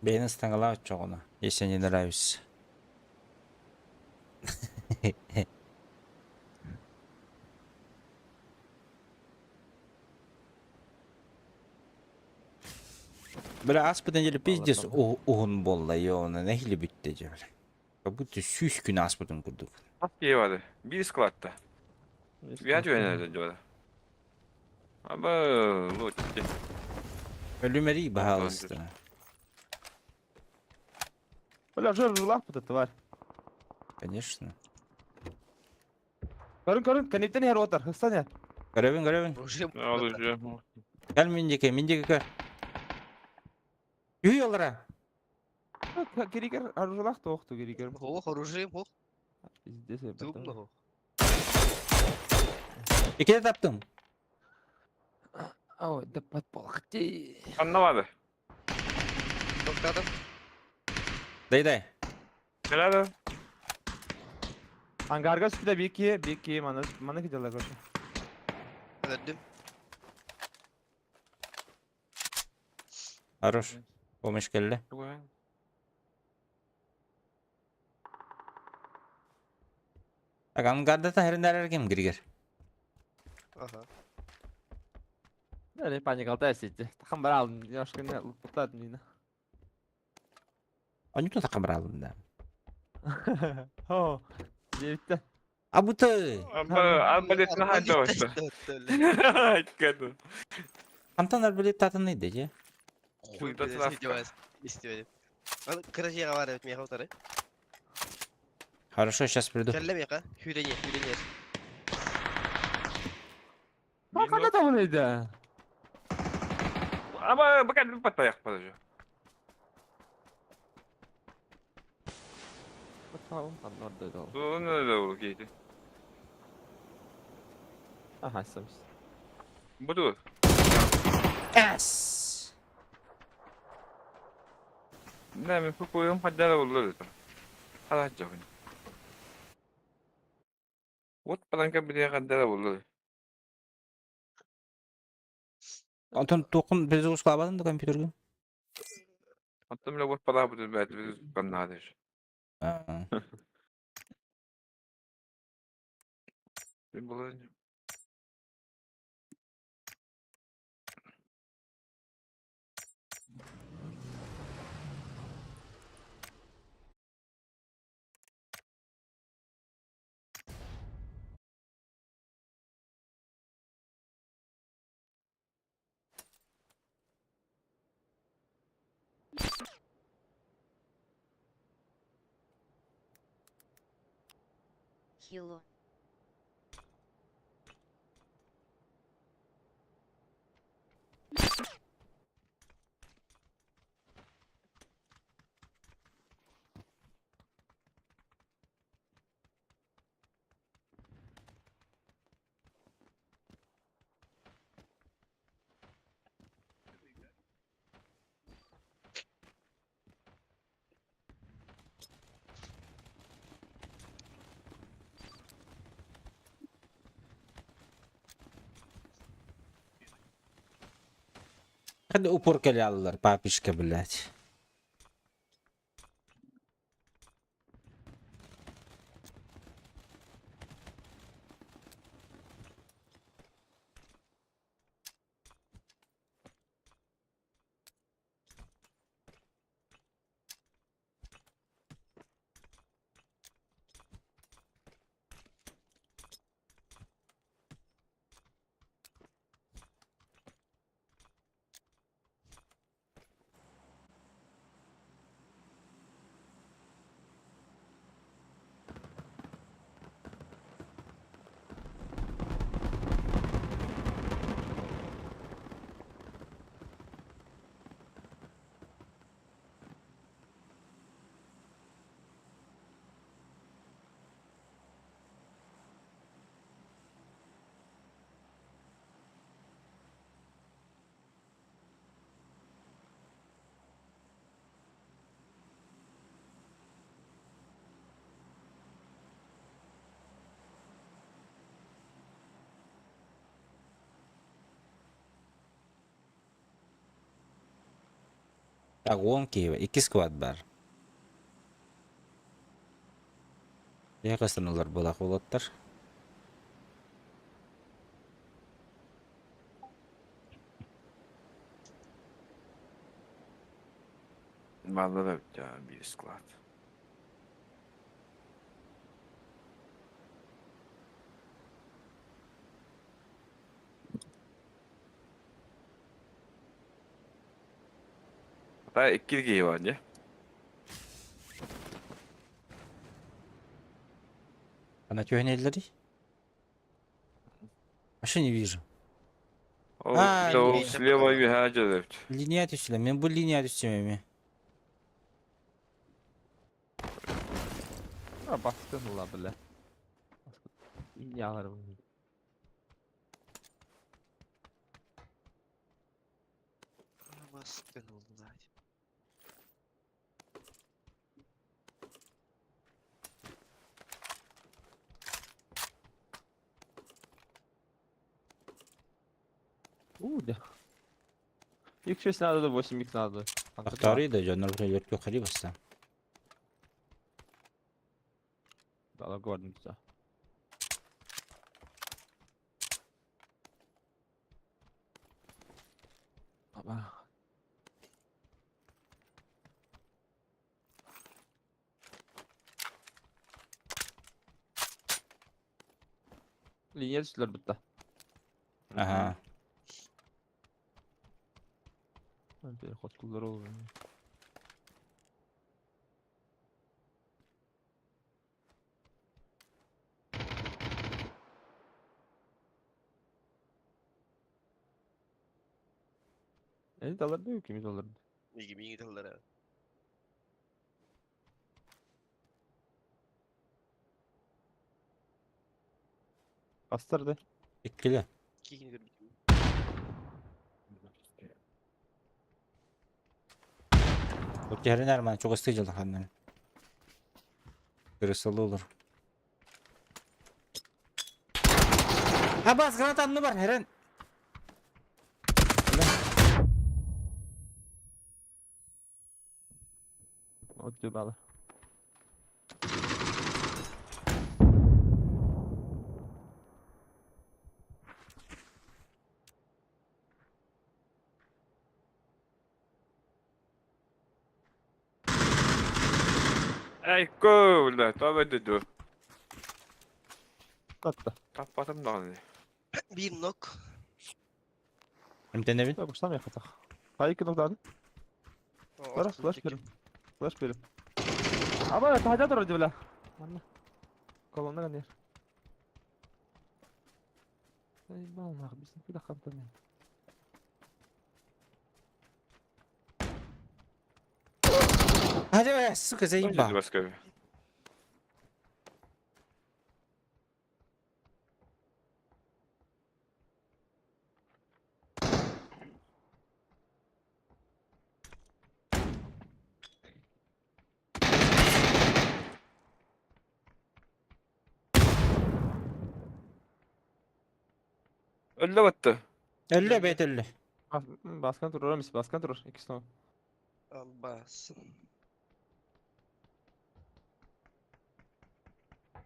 Бейні стаңала чоғына, если не нравится. Бля, аспытын деле пиздец уғын болла, йоны, нәхилі бүтті же, бля. Как будто сүүс күн аспытын күрдік. Ат киевады. Bir складта. Я жөнөдө жобада. Аба, лотти. Өлүмэрий, баһаалыста. Бля, уже жила вот эта тварь. Конечно. Көрүн, көрүн, кэнниттэн иһэр уотар, ыксан иһэр. Көрөбүн, көрөбүн. Уже Оружие. Кэл мин диэки, мин диэки көр. Үй олора. Киригер, оружиелаах туох ту киригер. Ох, оружие, ох, Пиздец, я труб потом. нахуй. Иккитэ таптым. Ой, да подполхти. Ханна бады. Доктор, Дай, дай. Кэлэ Ангарга сүтэ бики, бики, маны, маны кидалар короче. өлөрдүм. Хорош. Помощь кэллэ. Так, ангардата хериннэрэр ким киригер? Ага. Да, не паникалтай сидите. Тахам барал, немножко не лутат мина. Онютун сака баралым да. О, девять. А будто Аба, арбалет на хадоста. Кэду. Антон арбалет татаны деди. Хуй, Да блядь, лавка. издеваюсь. Издеваюсь. Кыра бар эбит миэхэ утары. Хорошо, сейчас приду. Кэллэ миэхэ. Хүүрэнье, хүүрэнье. А когда там он иде? Аба, пока не потаях подожди. Ну, да, Ага, сам. Буду. Эс! Да, мен фукуйум хаддара буллар это. Хала жабын. Вот паланка били хаддара буллар. Антон тоқын перезагрузка албадың да компьютерге? Аттым эле вот пала буду бәт биз каннадыш. А, Булар. Хило. Hadi упор келялылар, папишка, блядь. Так, он Киева, икки сквад бар. Я кастанылар булак болоттар. Баллар бир склад. Та икки киһи бар дии. Она түһэнэллэрий? Вообще не вижу. Ол А, ол не- слева үөһээ дьөлөбүт. Линия түстүлэр. Мен бу линия түстүм эми. А баскын ыла бля. Яларым. Баскын блядь. У, да. X6 надо, да 8x надо. Ахтарый да дьоннор бу хали баста. Да, горница. Опа. Линия түстүлэр бытта. Аха. Переход ол. Эни далар diyor ki dolar. Миги миги тыллара. Астарды. Иккиле. Кигин көрбүтүм. Бу киһирин арман чугастыы дьалханнар. Кырысалы olur. Абас граната анны бар, Херен. От бала. Эй, көө, таба дөдө. Татта. Таппатым даҕаны. Биир нок. Эмтенебин. Так, уштан яхатах. Хайы кынок дады. Бар, флеш берем. Флеш берем. Аба, тахада турар дебла. Манна. Колонна ган ер. Заебал нахуй, бисин куда хантами. Hadi сука, заебал. Баска. Өллө батты. Өллө бэт өллө. Баскан турар эмес, баскан турар. Икки снова. Албас.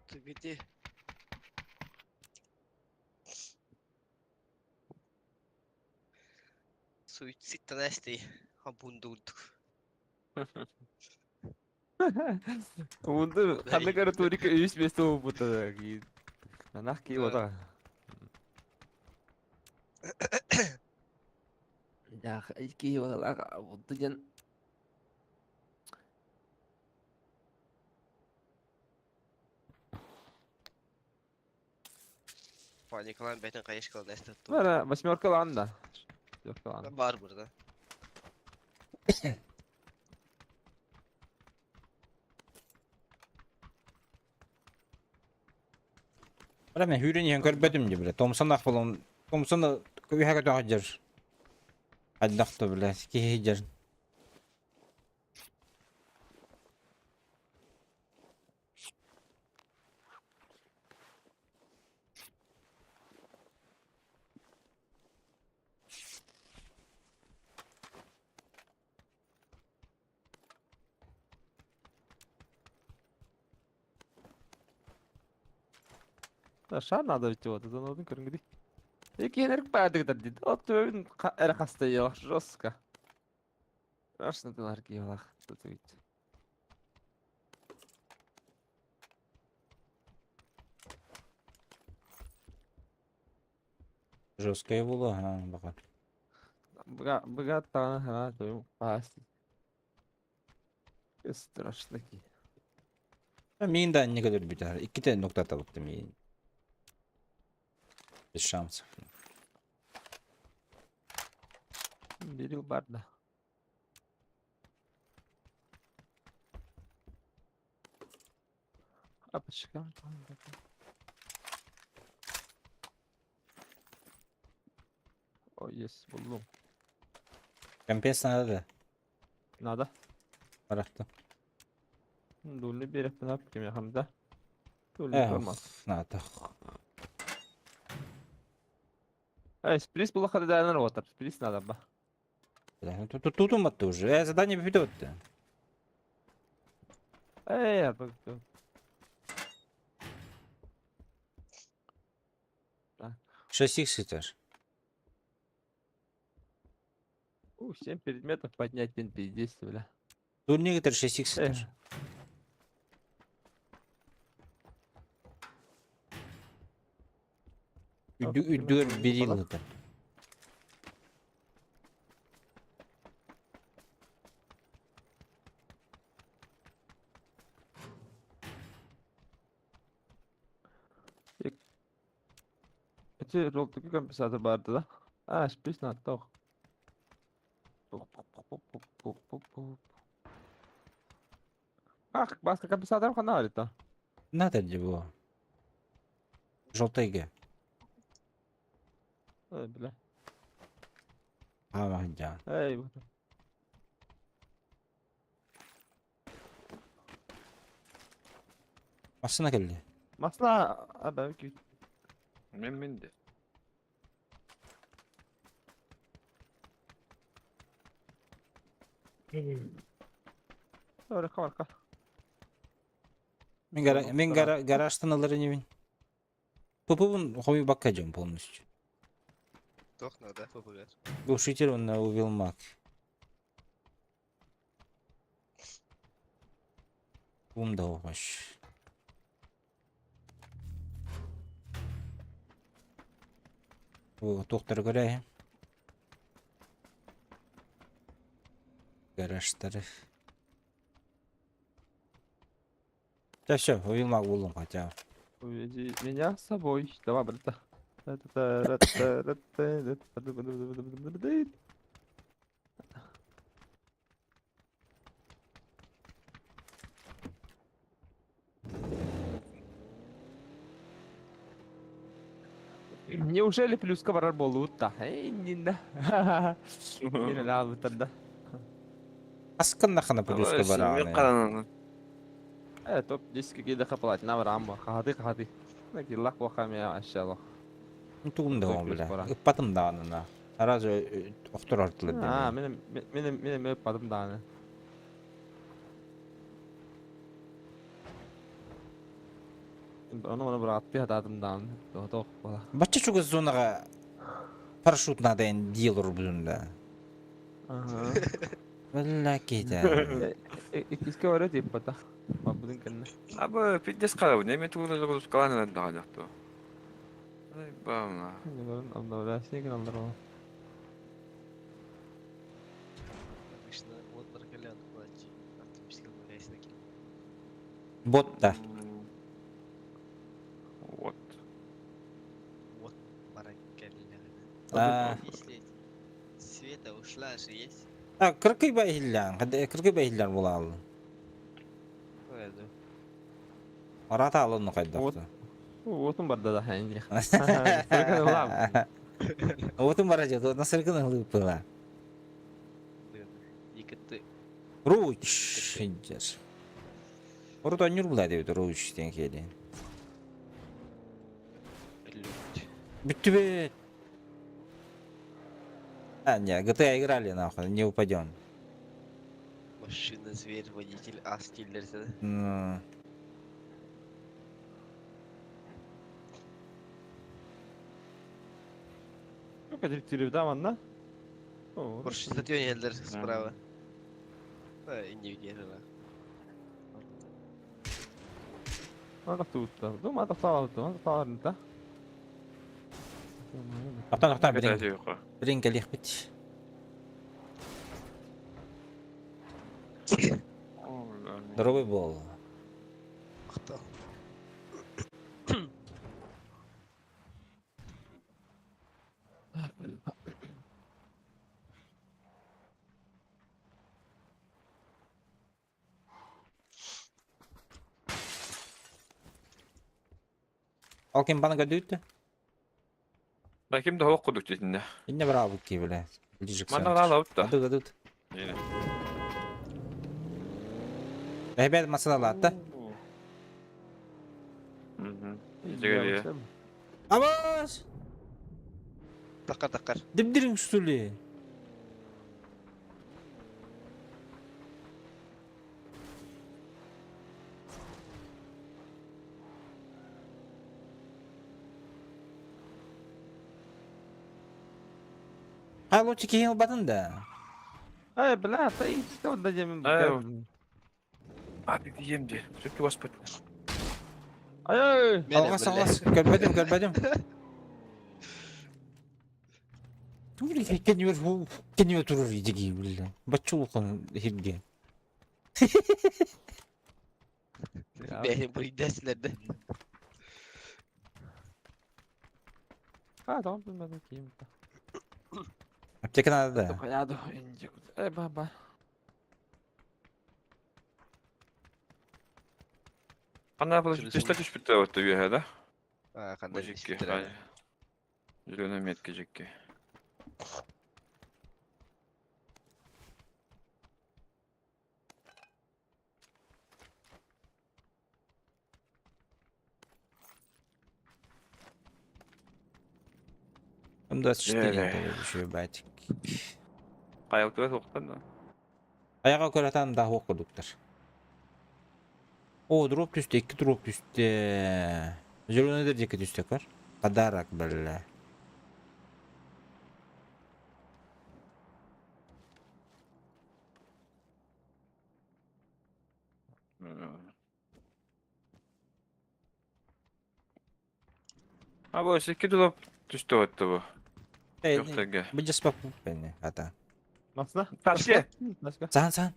Ты где? Суицид нэсти. Хабундуд. Унду ханнык эрэ турика үс место бута. Нанах ки ота. Ях, ики вала унду ден. Паникалан бэтен кайышкал нэсти. Бара, восьмерка ланда. Восьмерка ланда. Бар burada. Бара мен хүрен иһэн көрбөтүм дии бile. Томсон ах болон. Томсон көйһэ көтө хадьар. Аллахта бile. Киһи хидьар. Да, шар надо ведь вот, это надо көрүнгү. Эки энерг баадык дейт. От төбүн эре хаста ялах жестко. Страшно ты нарки ялах. Тут ведь. Жесткая була, ха, бака. Быга быга тагы хана төбүн пас. Страшно ки. Миин да анньа өлөрбүтэ. Иккитэ нуктатабыттым миин. Без шансов. Бирил бар да. Апочка. О, есть, буллум. Компенс надо да. Надо. Барахта. Дулли береппин ап ким яхамда. Дулли Эх, болмас. надо. Эй, сплис була хададанар отыр. Сплис надо ба. Тут тут уматты уже. Задание бүтөттү. Эй, апа. 6 х этаж. У, 7 предметов поднять, блин, пиздец, бля. Турник это 6 х этаж. Үдүр берил это. Эти ролтуку компенсатор барды да. А, шпис на тох. Ах, баска компенсатор хана это. Надо его. Желтыйга. Эй, бля. А, да. Эй, вот. Машина келди. Масла, а, да, окей. Мен менде. Орка, орка. Мен гара мен гара гаражтан алыр инебин. ПП-бун хою бакка жон полностью. Тох надо, попугать. Глушитель он убил маг. Ум да вообще. О, доктор көрәйін. Гаражтары. Да все, убил маг булдым хотя. Уведи меня с собой. Давай, брата. Неужели плюска барар болуутта? Эй, нинда. Мин албытарда. Аскын нахана плюска бараны. Карананы. Э, топ 10 киде хапалат на барамма. Хати хати. Накиллах вахам я иншаллах. Тугум да Той он плюс бля. бара. Ыппатым да анына. Сразу охтор артылы А, мен мен мен мен падым даны. Оны оны бір атпай атадым дан. Тоқ бола. Бачча чугас зонага парашют надо эн дилер бузунда. Ага. Бля кейте. Икиске барат иппата. Бабудын кэннэ. Абы пиздец карабы. Неме тугуна жогузуп калан дагы жакту. Ай бамна. Обновляйся, алдар ол. Обычно вот баркалян клади. Ботта. Вот. Вот баракалян. А, Если Света ушла же есть. а кыркый байхиллан, кыркый байхиллан була Ой, Арата алын кайдакты. Отун барда да хэнди. Отун бара жок, насыркын ылыппыла. Икетти. Руч инжер. Орут онюр була дейт Руч ден кели. Лють. Бүттү бе. А, не, GTA играли нахуй, не упадем. Машина, зверь, водитель, а стиллерсе. Ну, Көтүрүп манна. Порше стадион справа. Да, не выдержала. Ана туутта. Дума тахтаалты, ана тааларынта. Тоқтан, тоқтан, Это бірин, жок. бірин келих бит. Здоровый буол. Махтал. Ол ким бана көрдүүттэ? Да ким да хоох кудук дитинне. Инне браво ки бля. Ближе к Манна центру. лаала утта. Адут, адут. Эбэт масалаатта. Жигери. Абас! Такар такар. Дибдирин что ли? А лучше киһи ылбатын да. Ай, бля, та и что дадим? Ай, Abi diyeyim de. Sürekli баспат. Ай, ай. Алҕас алҕас көрбөтүм көрбөтүм. Тури кенюр кенюр турur идиги биле. Бачулхан хирге. Бэйм буридесилерде. А, там bilmedim ki. Аптека надо да. Хайаду, инжик. Эй, баба. Ана бұл түстә түш бітті өтті үйе да. А, кандай Бу жекке. Зеленый метке жекке. М24 еще ебать. Кайылтыга тоқтан да. Аяға көрәтән да оқыдықтыр. О, дроп түсті, екі дроп түсті. Зеленый екі түсті көр. Подарок, бля. А бұл екі дроп түсті өтті бұл. Жоқ тәге. Бұл жас бап бәне, ата. Nasıl? Taşke. Başka? Сан, сан.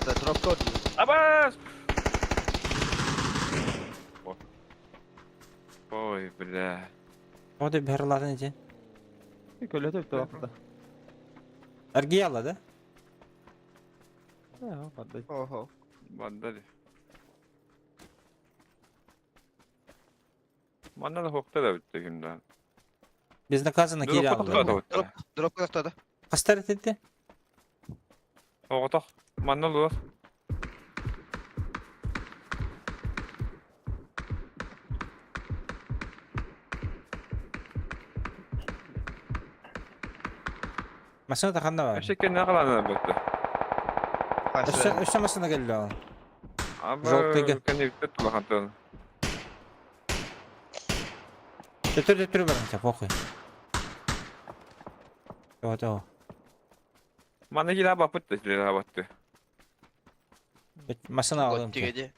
Матта дроп код. Абас! Ой, бля. Оды бәрларын ете. Köle töktü vakti. Әрге ала да? Ya, kardeş. Охо. Банда Манна да хоқта да бітті күнді. Без наказана кире алды. Дроп дроп кодактады. Қастар етті? Оғытақ. Манна луар. Масына тақанда бар. Әшекке не қаланы бітті. Өсі масына келді ал. Аба, Желтыйга. кәне бітті тулахантан. Төтір төтір барынша, похуй. Того, того. Манна келі аба бітті, келі аба бітті. Масына алдым. Тигеде.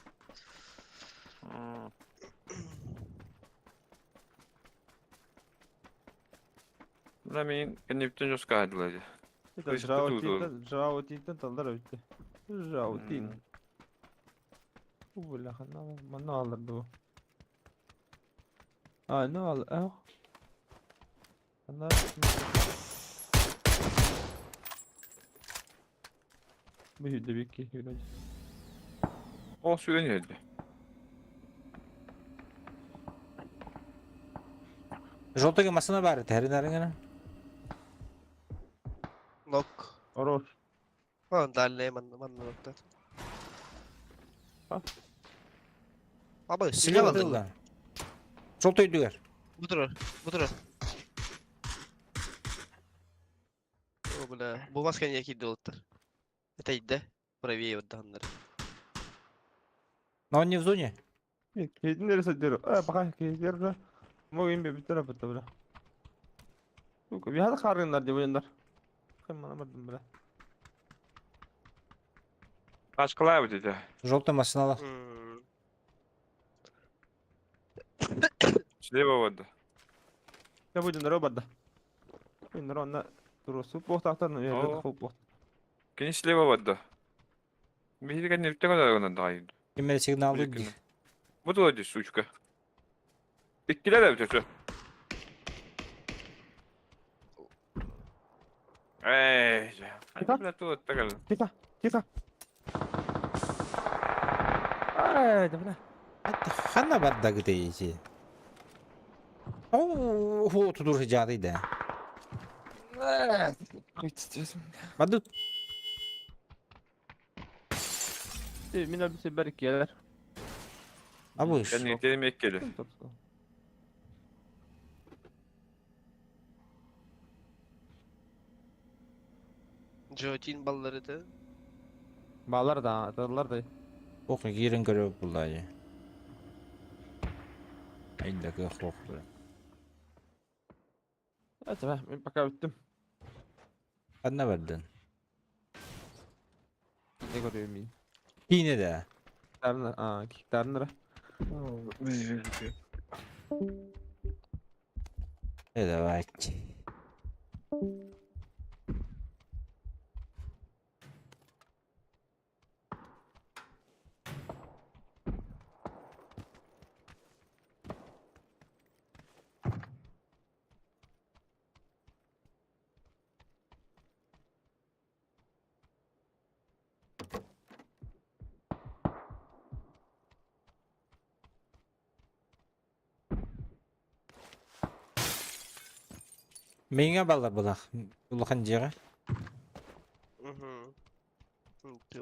Мына мен кәне бітті жосқа айдылады. Жаутинтен талдар өтті. Жаутин. Бля, мана alırdı bu. А, ne al? Ah. Ana. Bu yüzde bir ki yürü. Ол сүйен еді. Желтыйга масына бар, тәрін әрін Нок. Орош. А, далее манна манна ноктар. А? Аба, Слева тылда. Желтый дүгер. Бу турар, бу турар. О, бля, бу маска не кийди болуптар. Это иде. Правее вот даннар. Но он не в зоне. Кейдin neresi diyor? А, бака кейдер. Могин бе битер битте бля. Bir hadi karınlar diye oyunlar. Kim bana bakın бля. Қашқылай бітті. Желтый масына Слева вода. Ya bu oyunlar o barda. Oyunlar onunla Туруорсубут буолуохтаахтар, Оо. үөрэх буолуох. Кини слева барда. Биһиги кэнниттэн көрөр даҕайын. Ким эрэ сигналлыыр дии. Бу тула дии, сучка. Иккилэр эбит өссө. Эй, Тихо. бля, тут так. Тихо, тихо. Ай, да бля. Ханна бардагыт ити? Оо, тудур жадыйда. Бадут. Мин өлбүсэ бер иккиэлэр. Абыш. Кэнниттэн меккели. Джотин баллары да. Балар да, аталар да. Ох, киирэн көрө буллаайы. Айда кых ох. Это мен пока бүттүм. Ханна бардын? Не көрөйүм мин. Киine да. Киктарын, а, киктарын Э, давай. Миңа балар булах. Улахан жига. Угу.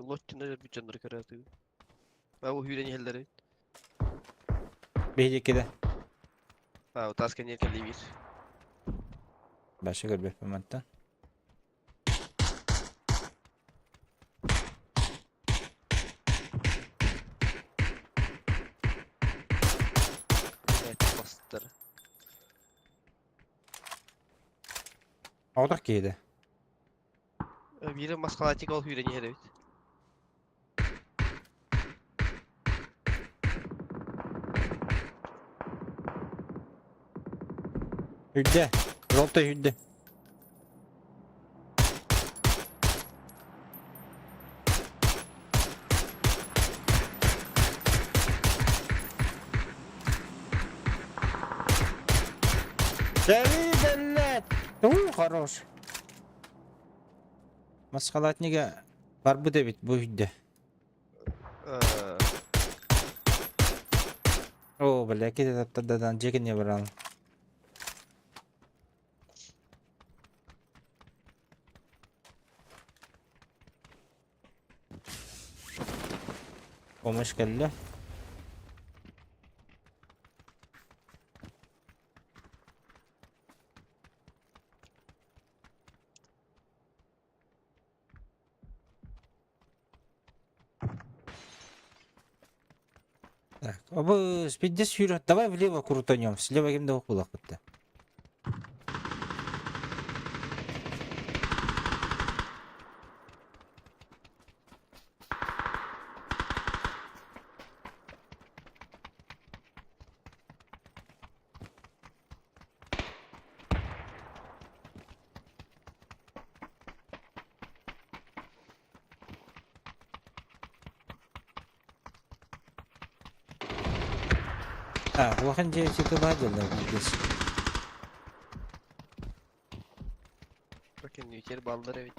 Лоттин эле бүтчөндөр көрөтү. А бу хүрен еллери. Биһиги да. А, тас кенер келли бир. Башы көрбөппүн мантан. Evet, bastır. Оҕотох киһи Бири маскалатик ол хүрен еллери. Үрдэ. Жолтой үрдэ. Дави, блядь! У, хорош. Масхалатнига барбыт эбит бу үрдэ. О, бля, кете таптардадан жекине барал. Помощь кэллэ. Так, абы спидде сүйрө. Давай влево крутанем. Слева кимде окулак битти. А, улахан же сөтө баадылар билдес. Bakın nükleer balları evet.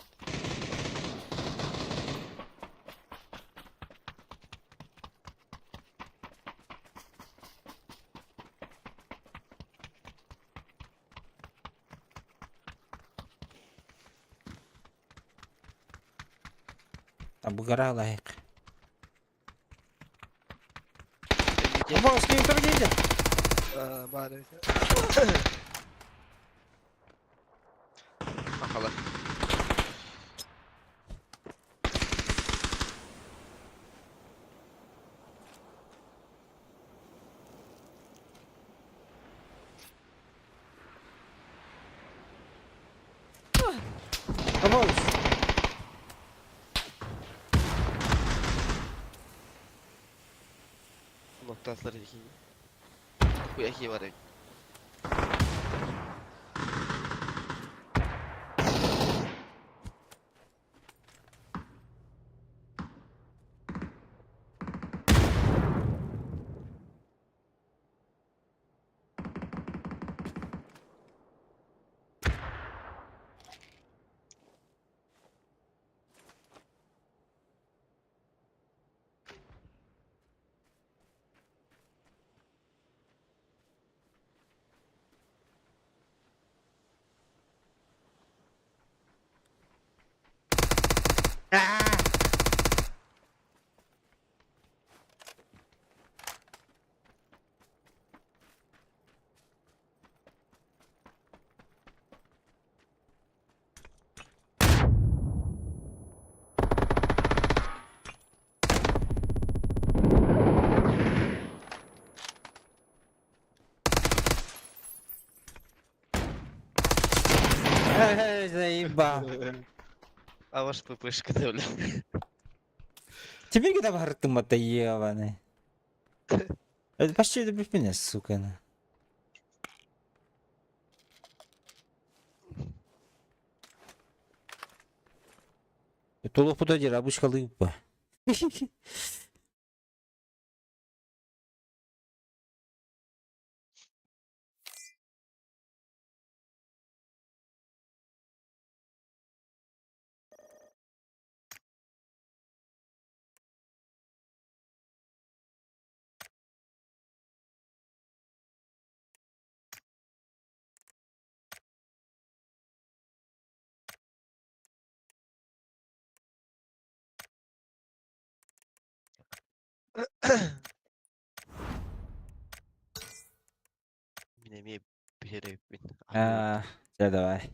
А бу гора лайык. Аба, скейтер дейди. Бары. Бакалар. Аба. Noktalar iki. Bu iki var. Заебал. А ваш ППшка, да, бля. Тебе когда бахартым-то ебаный. Это почти добив меня, сука. на. Толопу да рабушка лыпа. Мин эмиэ биһирэбин. А, да давай.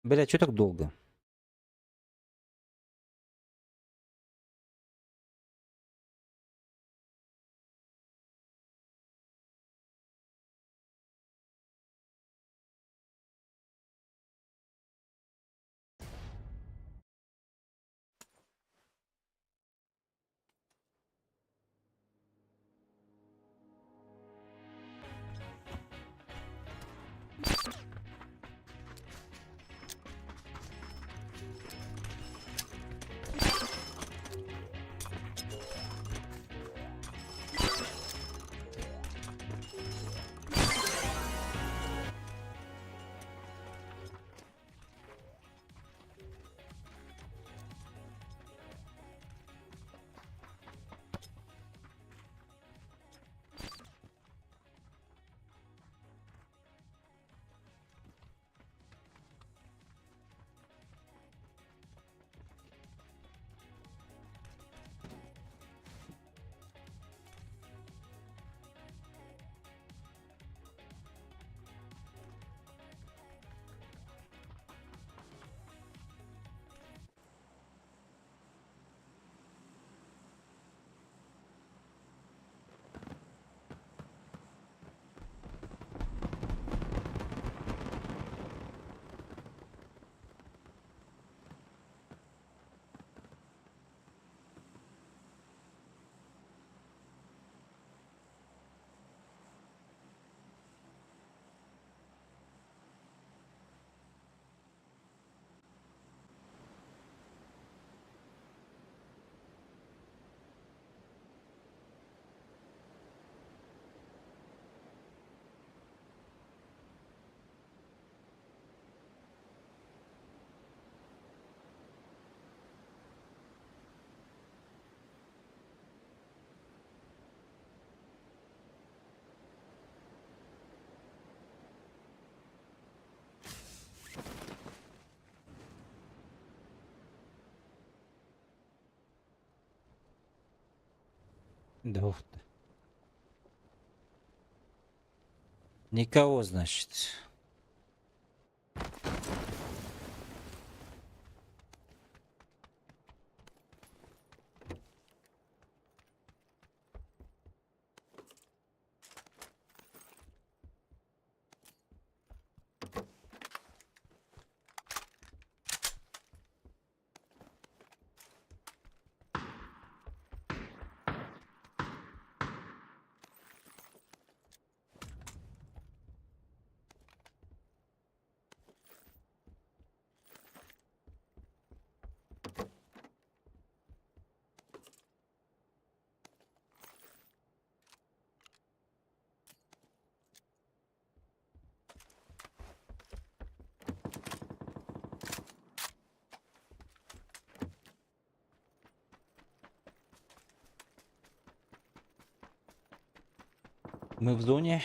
Бля, что так долго? Двух. Никого, значит. Мы в зоне.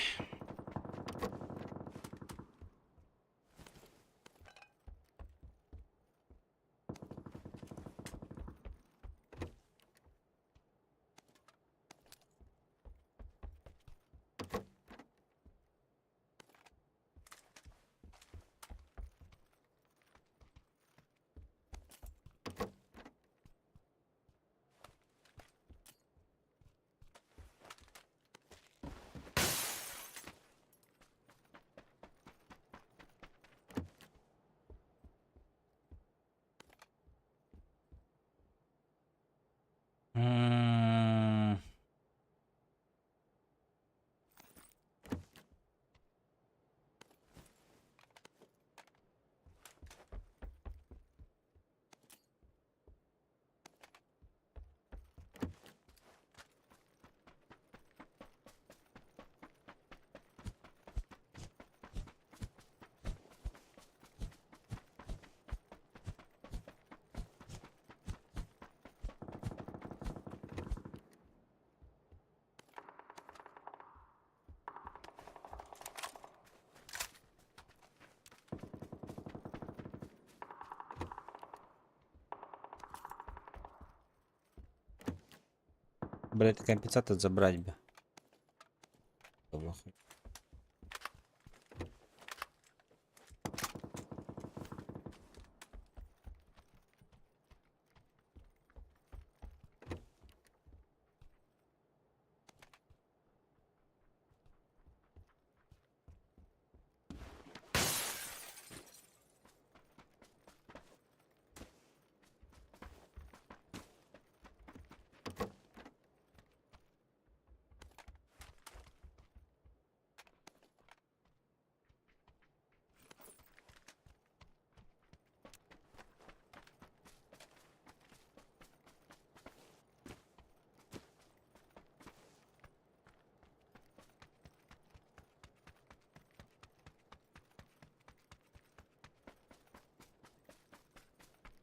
Блять, компенсатор забрать бы.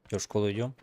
Че, в школу идем?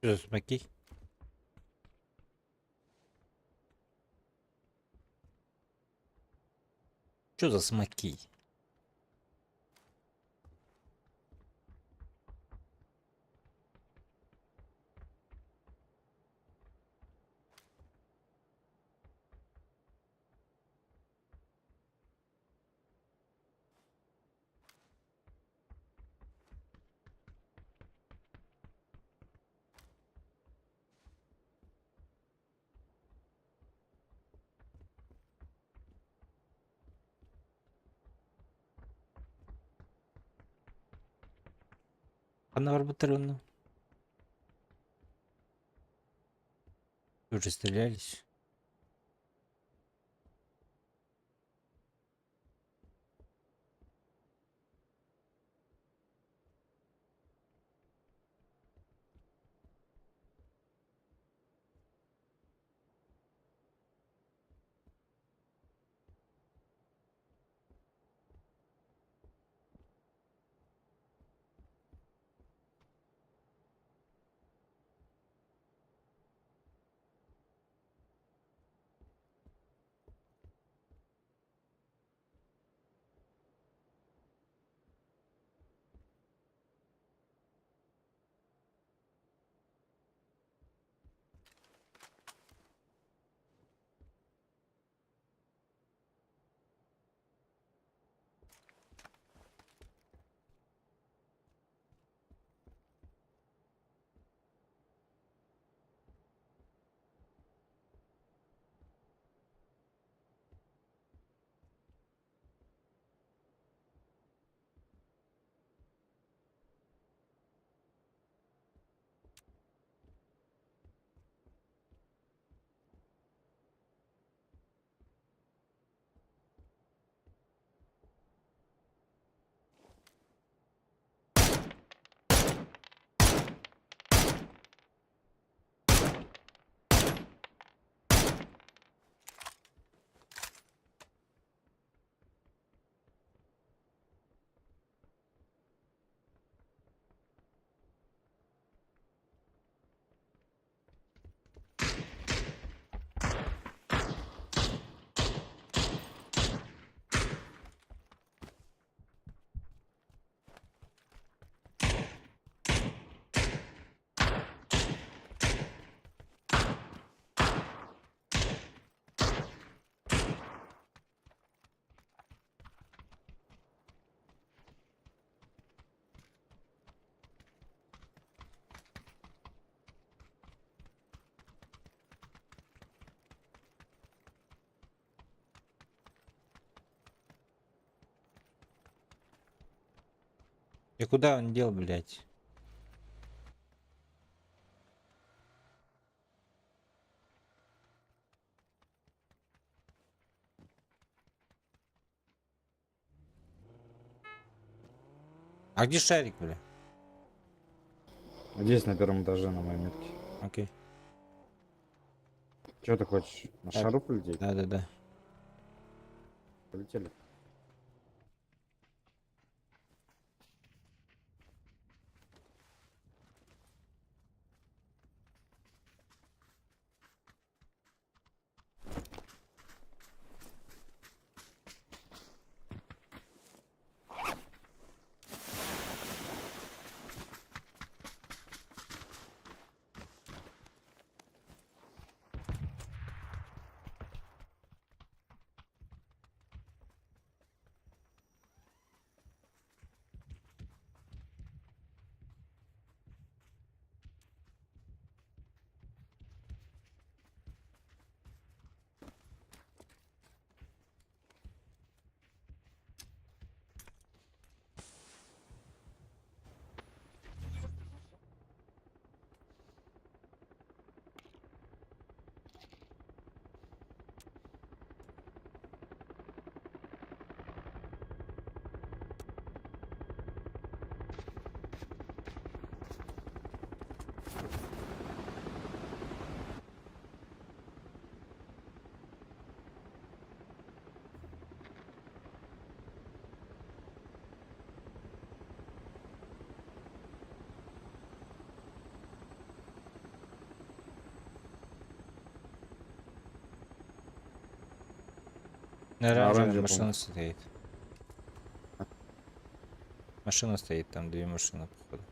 Что за смоки? Что за смоки? Ханна барбыттар онно? Уже стрелялись. И куда он дел, блядь? А где шарик, бля? Здесь на первом этаже на моей метке. Окей. Чего ты хочешь? На Так. шару полететь? Да-да-да. Полетели. На оранжевой оранжевом. машина стоит. Машина стоит, там две машины, походу.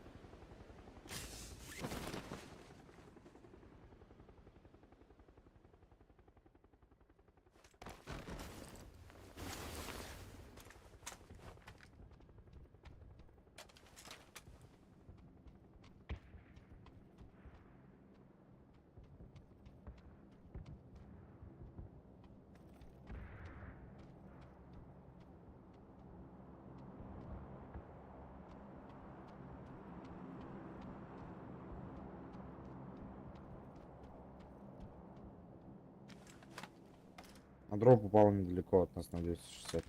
А дроп упал недалеко от нас на 260.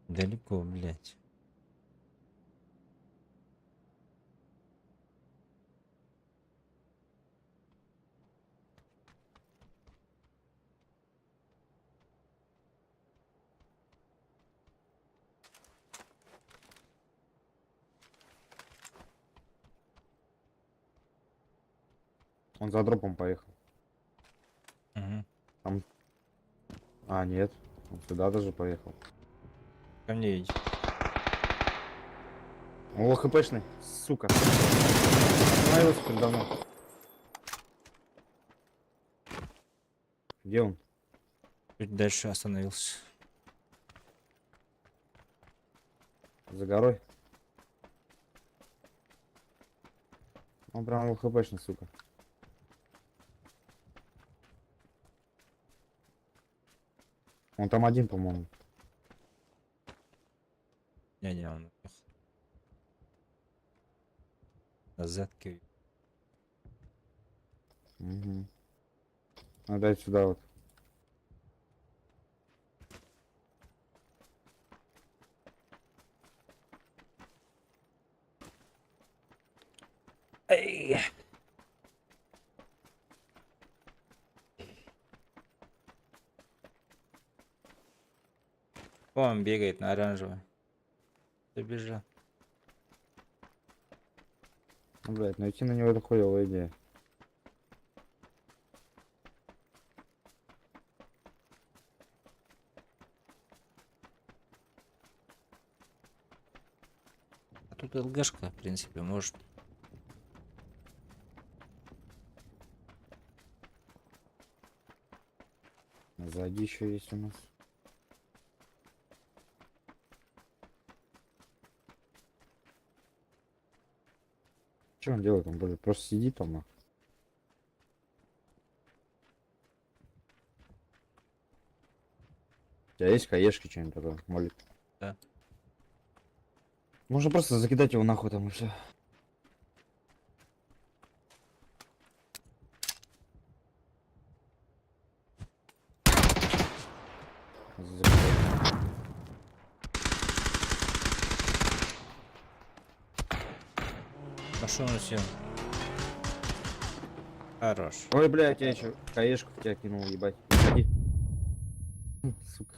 Далеко, блядь. Он за дропом поехал. Угу. А, нет. Он сюда даже поехал. Ко мне едет. Он лохпшный, сука. Остановился передо мной. Где он? Чуть дальше остановился. За горой? Он прям лохпшный, сука. Он там один, по-моему. Не-не, он уехал. На зетке. Угу. Надо сюда вот. Эй! Он бегает на оранжевый. Добежал. Ну, блядь, найти на него это хуевая идея. А тут ЛГшка, в принципе, может. Сзади еще есть у нас. Что он делает? Он блядь, просто сидит там. нахуй. У тебя есть хаешки что-нибудь такое, молик? Да. Можно просто закидать его нахуй там и все. Машину сел. Хорош. Ой, блядь, я еще хаешку в тебя кинул, ебать. Выходи. Сука.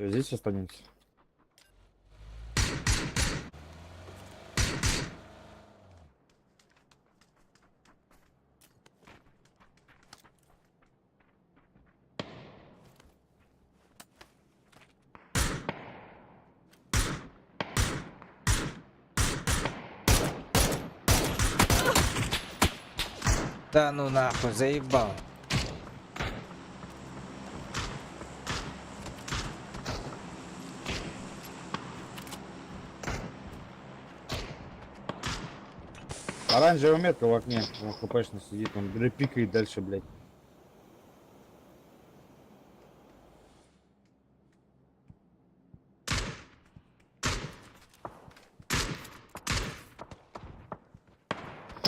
Что, здесь останемся? Да ну нахуй, заебал. Оранжевая метка в окне. Он хпшно сидит, он бля, пикает дальше, блядь.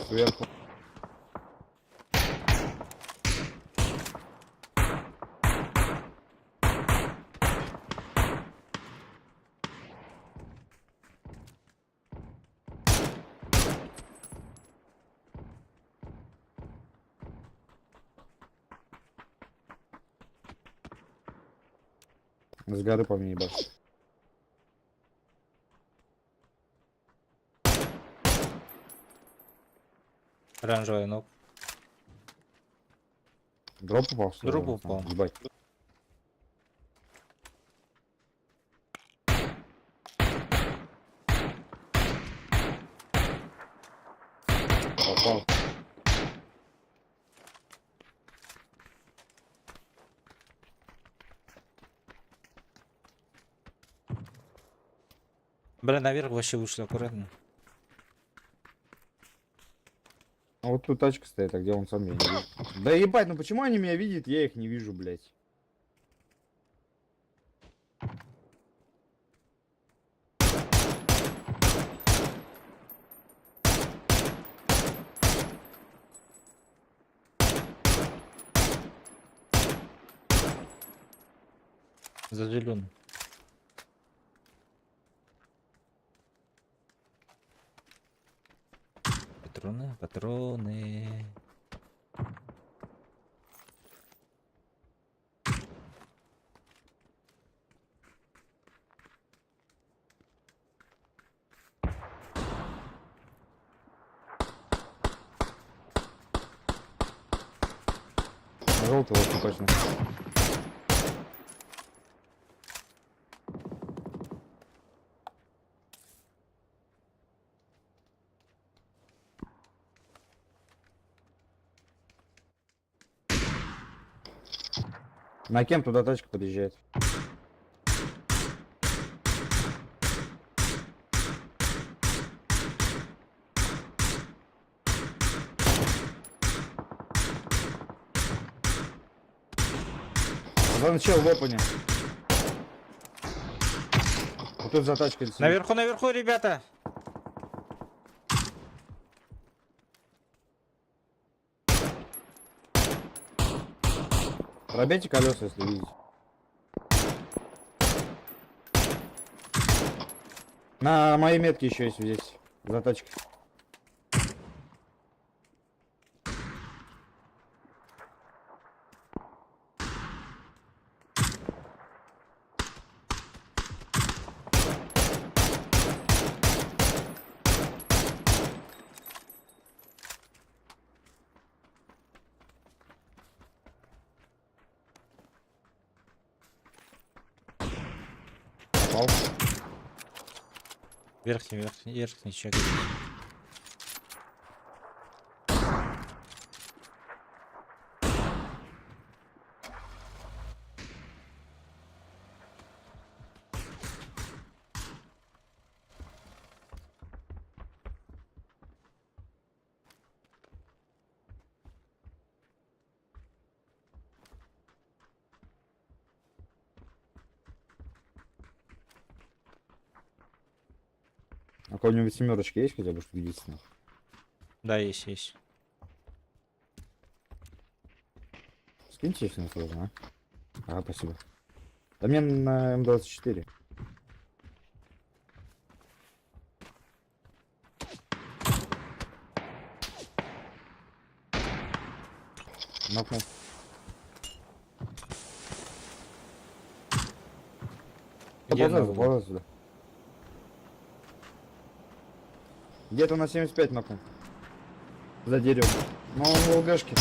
Сверху. С горы по мне ебашит. Оранжевый ног. Дроп упал, что ли? Дроп Там, упал. Ебать. Попал. Бля, наверх вообще вышли аккуратно. А вот тут тачка стоит, а где он сам, я не вижу. Да ебать, ну почему они меня видят, я их не вижу, блядь. За зеленым. Патроны, патроны. Желтый вот точно. На кем туда тачка подъезжает? Вон чел в опене. Вот тут за тачкой сидит. Наверху, наверху, ребята! Пробейте колеса, если видите. На моей метке еще есть здесь. За тачкой. Попал. Верхний, верхний, верхний чек. А у кого-нибудь семерочки есть хотя бы, чтобы единственных? Да, есть, есть. Скиньте, если не сложно, а? Ага, спасибо. Да мне на М24. Нокнул. Где Заползай, нокнул? заползай сюда. Где-то на 75 нокнул. За деревом. Но он в ЛГшке.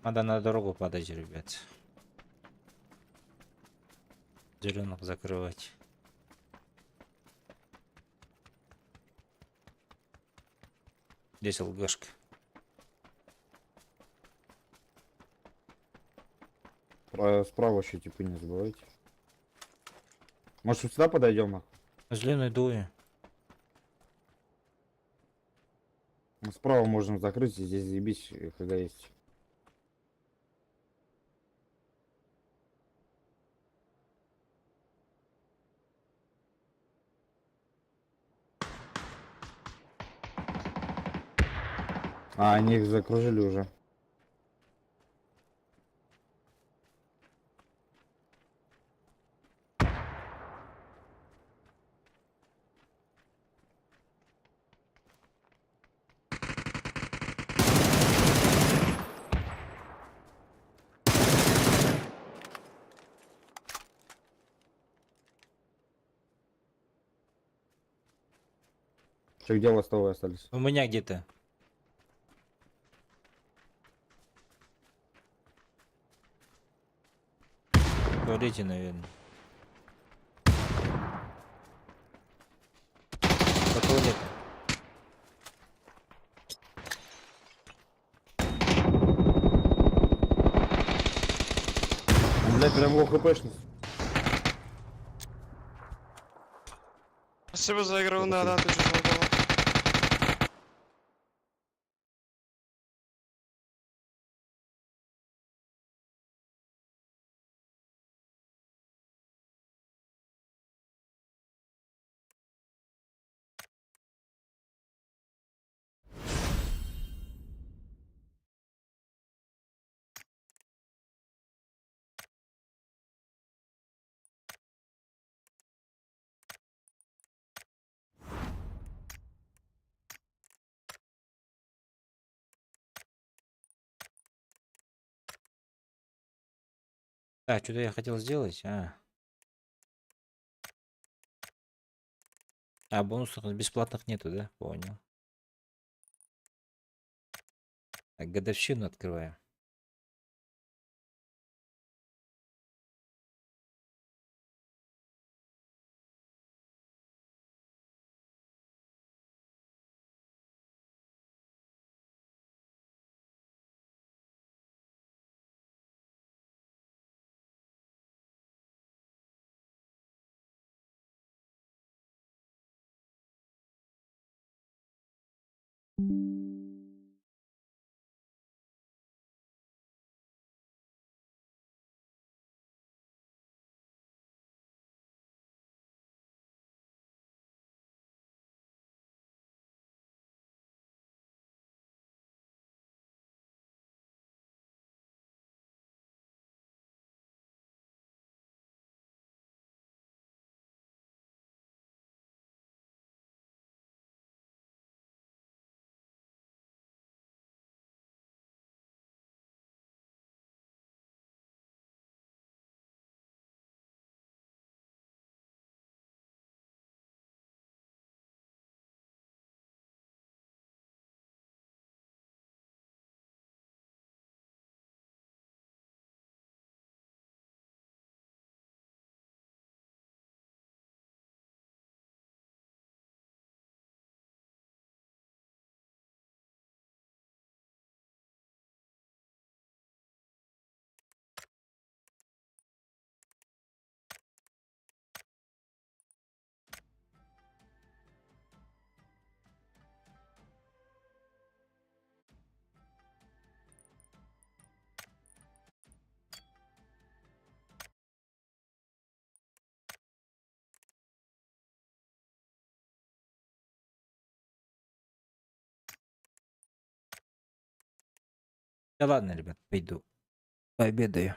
Надо на дорогу падать, ребят. Зеленых закрывать. Здесь ЛГшка. Справа еще типа не забывайте. Может, вот сюда подойдем? Зеленый дуи. Ну, Справа можно закрыть, и здесь заебись, когда есть. А, они их закружили уже. Че, где ластовые остались? У меня где-то. В туалете, наверное. По туалету. Блядь, прям лоу хпшный. Спасибо за игру, да, да, ты же задала. Так, что-то я хотел сделать. А. А, бонусов бесплатных нету, да? Понял. Так, годовщину открываем. Да ладно, ребят, пойду. Пообедаю.